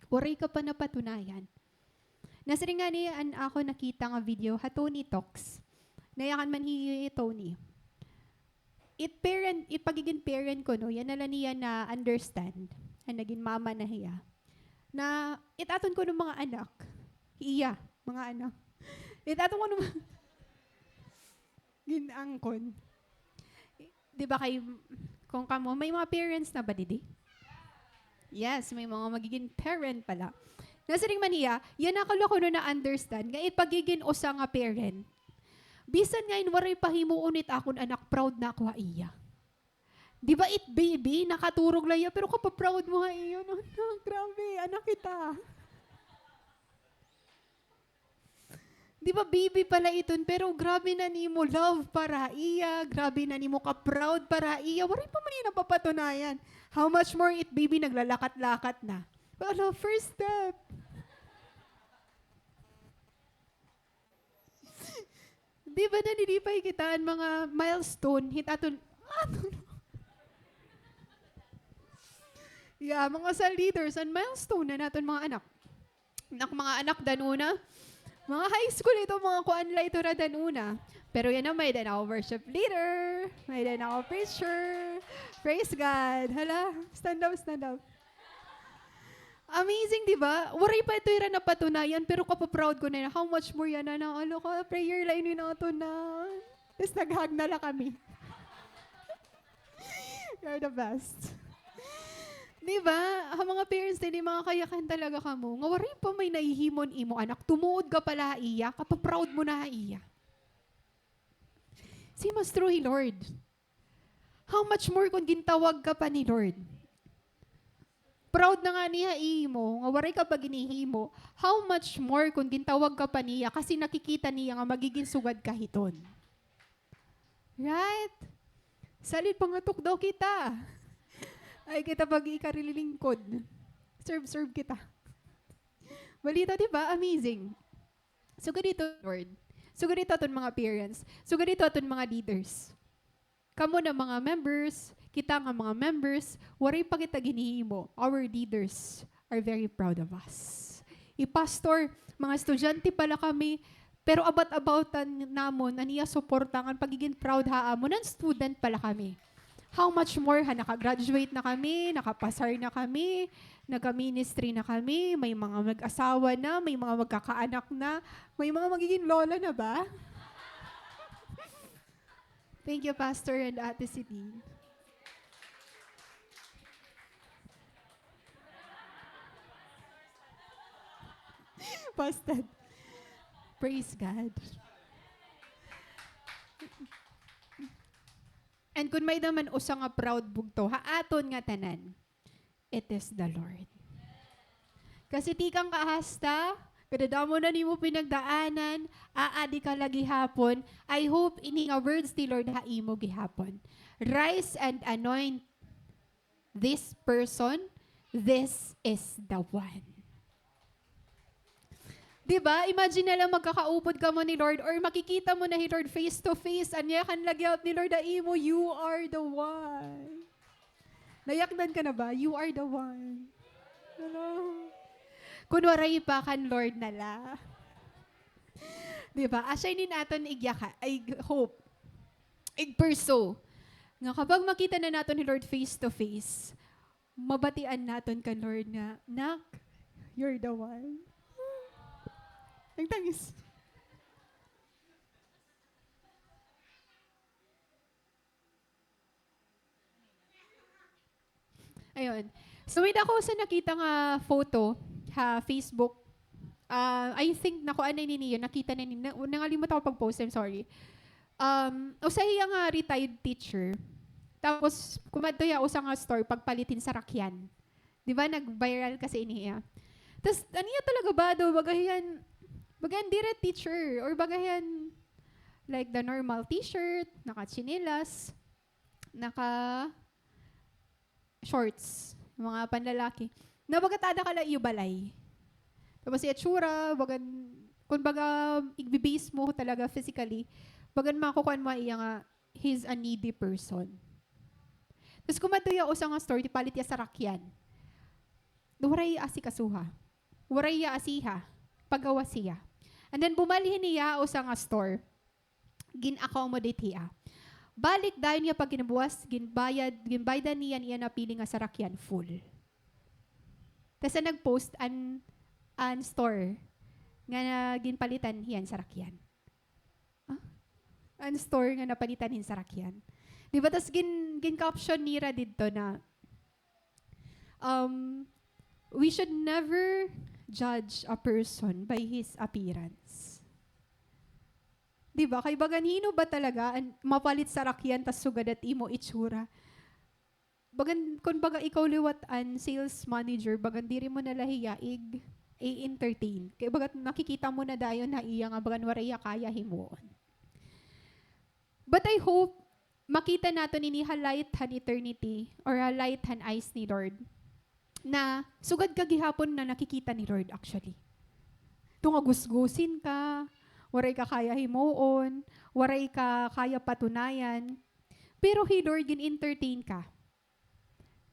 Waray ka pa napatunayan. Nasiring ngani an akon nakita nga video ha Tony Talks. Nayakan man hi Tony. It parent, it pagigin parent kuno, yana la niya na-understand. An nagin mama na hiya. Na it aton kuno mga anak. Iya, mga anak. It aton kuno mga gin-angkon. Di ba kay, kung kamo, may mga parents na ba didi? Yes, may mga magigin parent pala. Nasiring man hiya, yana ko la kuno na-understand nga it pagigin usa nga parent. Bisan nga in waray pa himuon it akon anak, proud na ako ha iya. Di ba it baby, nakaturog la hiya, pero kapaproud mo ha iya. No, no, grabe, anak kita. Di ba, baby pa la iton, pero grabe na nimo love para ha iya, grabe na nimo ka-proud para ha iya, waray pa man hiya napapatunayan. How much more it baby naglalakat-lakat na. Wala, first step. Di ba, nadidipay kita an mga milestone, hit aton, aton. Yeah, mga sa leaders, an milestone na naton mga anak. Nak, mga anak dan una. Mga high school ito, mga kuan la ito ra dan una. Pero yana, may-ada na ako worship leader, may-ada na ako preacher. Praise God. Hala, stand up, stand up. Amazing, di ba? Waray pa ito ira napatunayan, pero kapaproud ko na yana. How much more yana na, ano ka, prayer line yun ato na. Tas nag-hug na la kami. You're the best. Di ba? Ha mga parents didi, mga kayakan talaga kamo. Nga waray pa may nahihimo an imo anak, tumuod ka pa la ha iya, kapaproud mo na ha iya. Same as true hi Lord. How much more kon gintawag ka pa ni Lord? Proud na ngani ha imo, nga waray ka pa ginhihimo. How much more kon gintawag ka pa niya, kasi nakikita niya nga magigin sugad ka hiton. Right? Salit pangatok daw kita. Ay, kita pag-iikarililingkod. Serve, serve kita. Balita, di ba? Amazing. Sugad hito, Lord. Sugad hito aton mga parents. Sugad hito aton mga leaders. Kamo na mga members, kita nga mga members, waray pa kita ginhihimo. Our leaders are very proud of us. Hi pastor, mga estudyante pa la kami, pero about-aboutan namon an iya suporta ngan pagigin proud ha amon, ngan student pa la kami. How much more ha naka-graduate na kami, nakapasar na kami, nagka-ministry na kami, may mga mag-asawa na, may mga magkakaanak na, may mga magigin lola na ba? Thank you, Pastor and Ate Celine. Pastor. Praise God. And kun may-ada man usa nga proud bugto ha aton ngatanan, it is the Lord. Kasi tikang ka hasta, kadadamo na nimo pinagdaanan, aadi ka la gihapon. I hope ini nga words ni Lord ha imo gihapon. Rise and anoint this person, this is the one. Di ba? Imagine na lang magkakaupod kamo ni Lord or makikita mo na hi Lord face to face. An yakan la gihap ni Lord ha imo, "You are the one." Nayakdan ka na ba? "You are the one." Hello. Kun waray pa, kan Lord na la. Di ba? Asya ini an aton igyaka, ay, hope. Ig-pursue. Nga kapag makita na naton hi Lord face to face, mabatian naton kan Lord nga, "Nak, you're the one." Nagtangis. Ayun. So, may-ada ako usa nakita nga photo ha Facebook. Ah, I think nakuan na ini niyo, nakita na ni-, na-, nangalimot ako pag-post, I'm sorry. Um, usa hiya nga retired teacher. Tapos, kumadto hiya usa nga store pagpalit hin sarakyan. Di ba, nag-viral kasi ini hiya. Tas, an iya talaga bado, baga hiyan, baga hiyan diri teacher, or baga hiyan, like, the normal t-shirt, naka-tsinelas, naka-shorts, mga panlalaki. Nabagat ada ka la iyo balay. Tapos iya itsura, bagan, kun baga, igbi-base mo talaga physically, bagan makukuan mo iya nga, he's a needy person. Tapos kumadto iya usa nga store, tipalit iya sarakyan. Waray asikasuha. Waray iya asiha. Pagawas hiya. And then bumalhin hiya usa nga store. Gin-accommodate hiya. Balik dayon hiya pagkinabuwas, ginbayad, ginbaydan niya an iya napili nga sarakyan full. Tas nag-post an, an store nga na, ginpalitan hiya hin sarakyan. Ah? An store nga napalitan hin sarakyan. Di ba? Tas gin, gin-caption nira didto na, um, we should never judge a person by his appearance. Di ba? Kay bagan hin-o ba talaga an mapalit sarakyan tas sugad it imo itsura? Bagan, kun baga ikaw liwat an sales manager, bagan diri mo na la hiya ig, i-entertain. Kay baga nakikita mo na dayon ha iya nga bagan waray hiya kaya himuon. But I hope makita naton ini ha light han eternity or ha light han eyes ni Lord. Na sugad ka gihapon na nakikita ni Lord actually. Tunga gusgusin ka, waray ka kaya himuon, waray ka kaya patunayan. Pero hi Lord gin-entertain ka.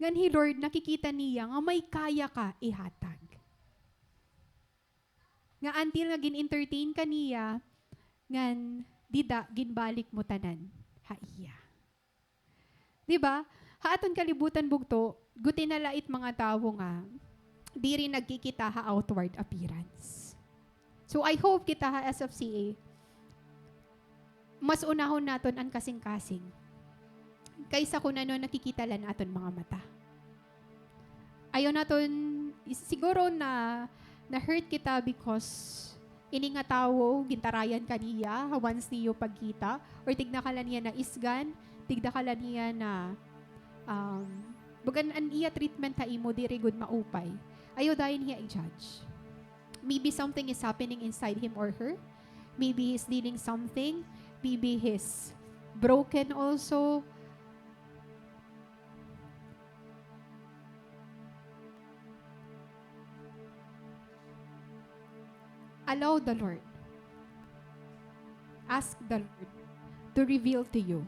Ngan hi Lord nakikita niya nga may kaya ka ihatag. Nga until nga gin-entertain ka niya, ngan dida ginbalik mo tanan ha iya. Di ba? Ha aton kalibutan bugto, guti na la it mga tawo nga diri nagkikita ha outward appearance. So I hope kita ha S F C A, mas unahon naton an kasingkasing kaysa kun ano nakikita la han aton mga mata. Ayaw naton, is-, siguro na, na-hurt kita because ini nga tawo, gintarayan ka niya, ha once niyo pagkita, or tigda ka la niya naisgan, tigda ka la niya na, um, bagan an iya treatment ha imo, diri gud maupay. Ayaw dayon hiya i-judge. Maybe something is happening inside him or her. Maybe he's dealing something. Maybe he's broken also. Allow the Lord. Ask the Lord to reveal to you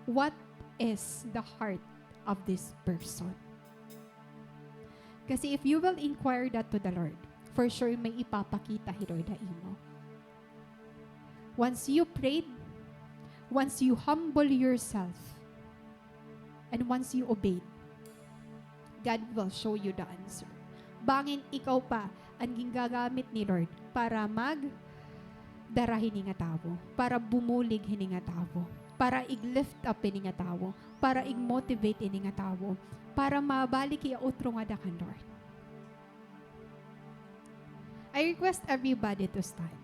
what is the heart of this person. Kasi if you will inquire that to the Lord, for sure may ipapakita hi Lord ha imo. Once you prayed, once you humble yourself, and once you obeyed, God will show you the answer. Bangin ikaw pa an gingagamit ni Lord para magdara hini nga tawo, para bumulig hini nga tawo, para ig-lift up hini nga tawo, para ig-motivate hini nga tawo, para mabalik hiya utro ngada kan Lord. I request everybody to stand.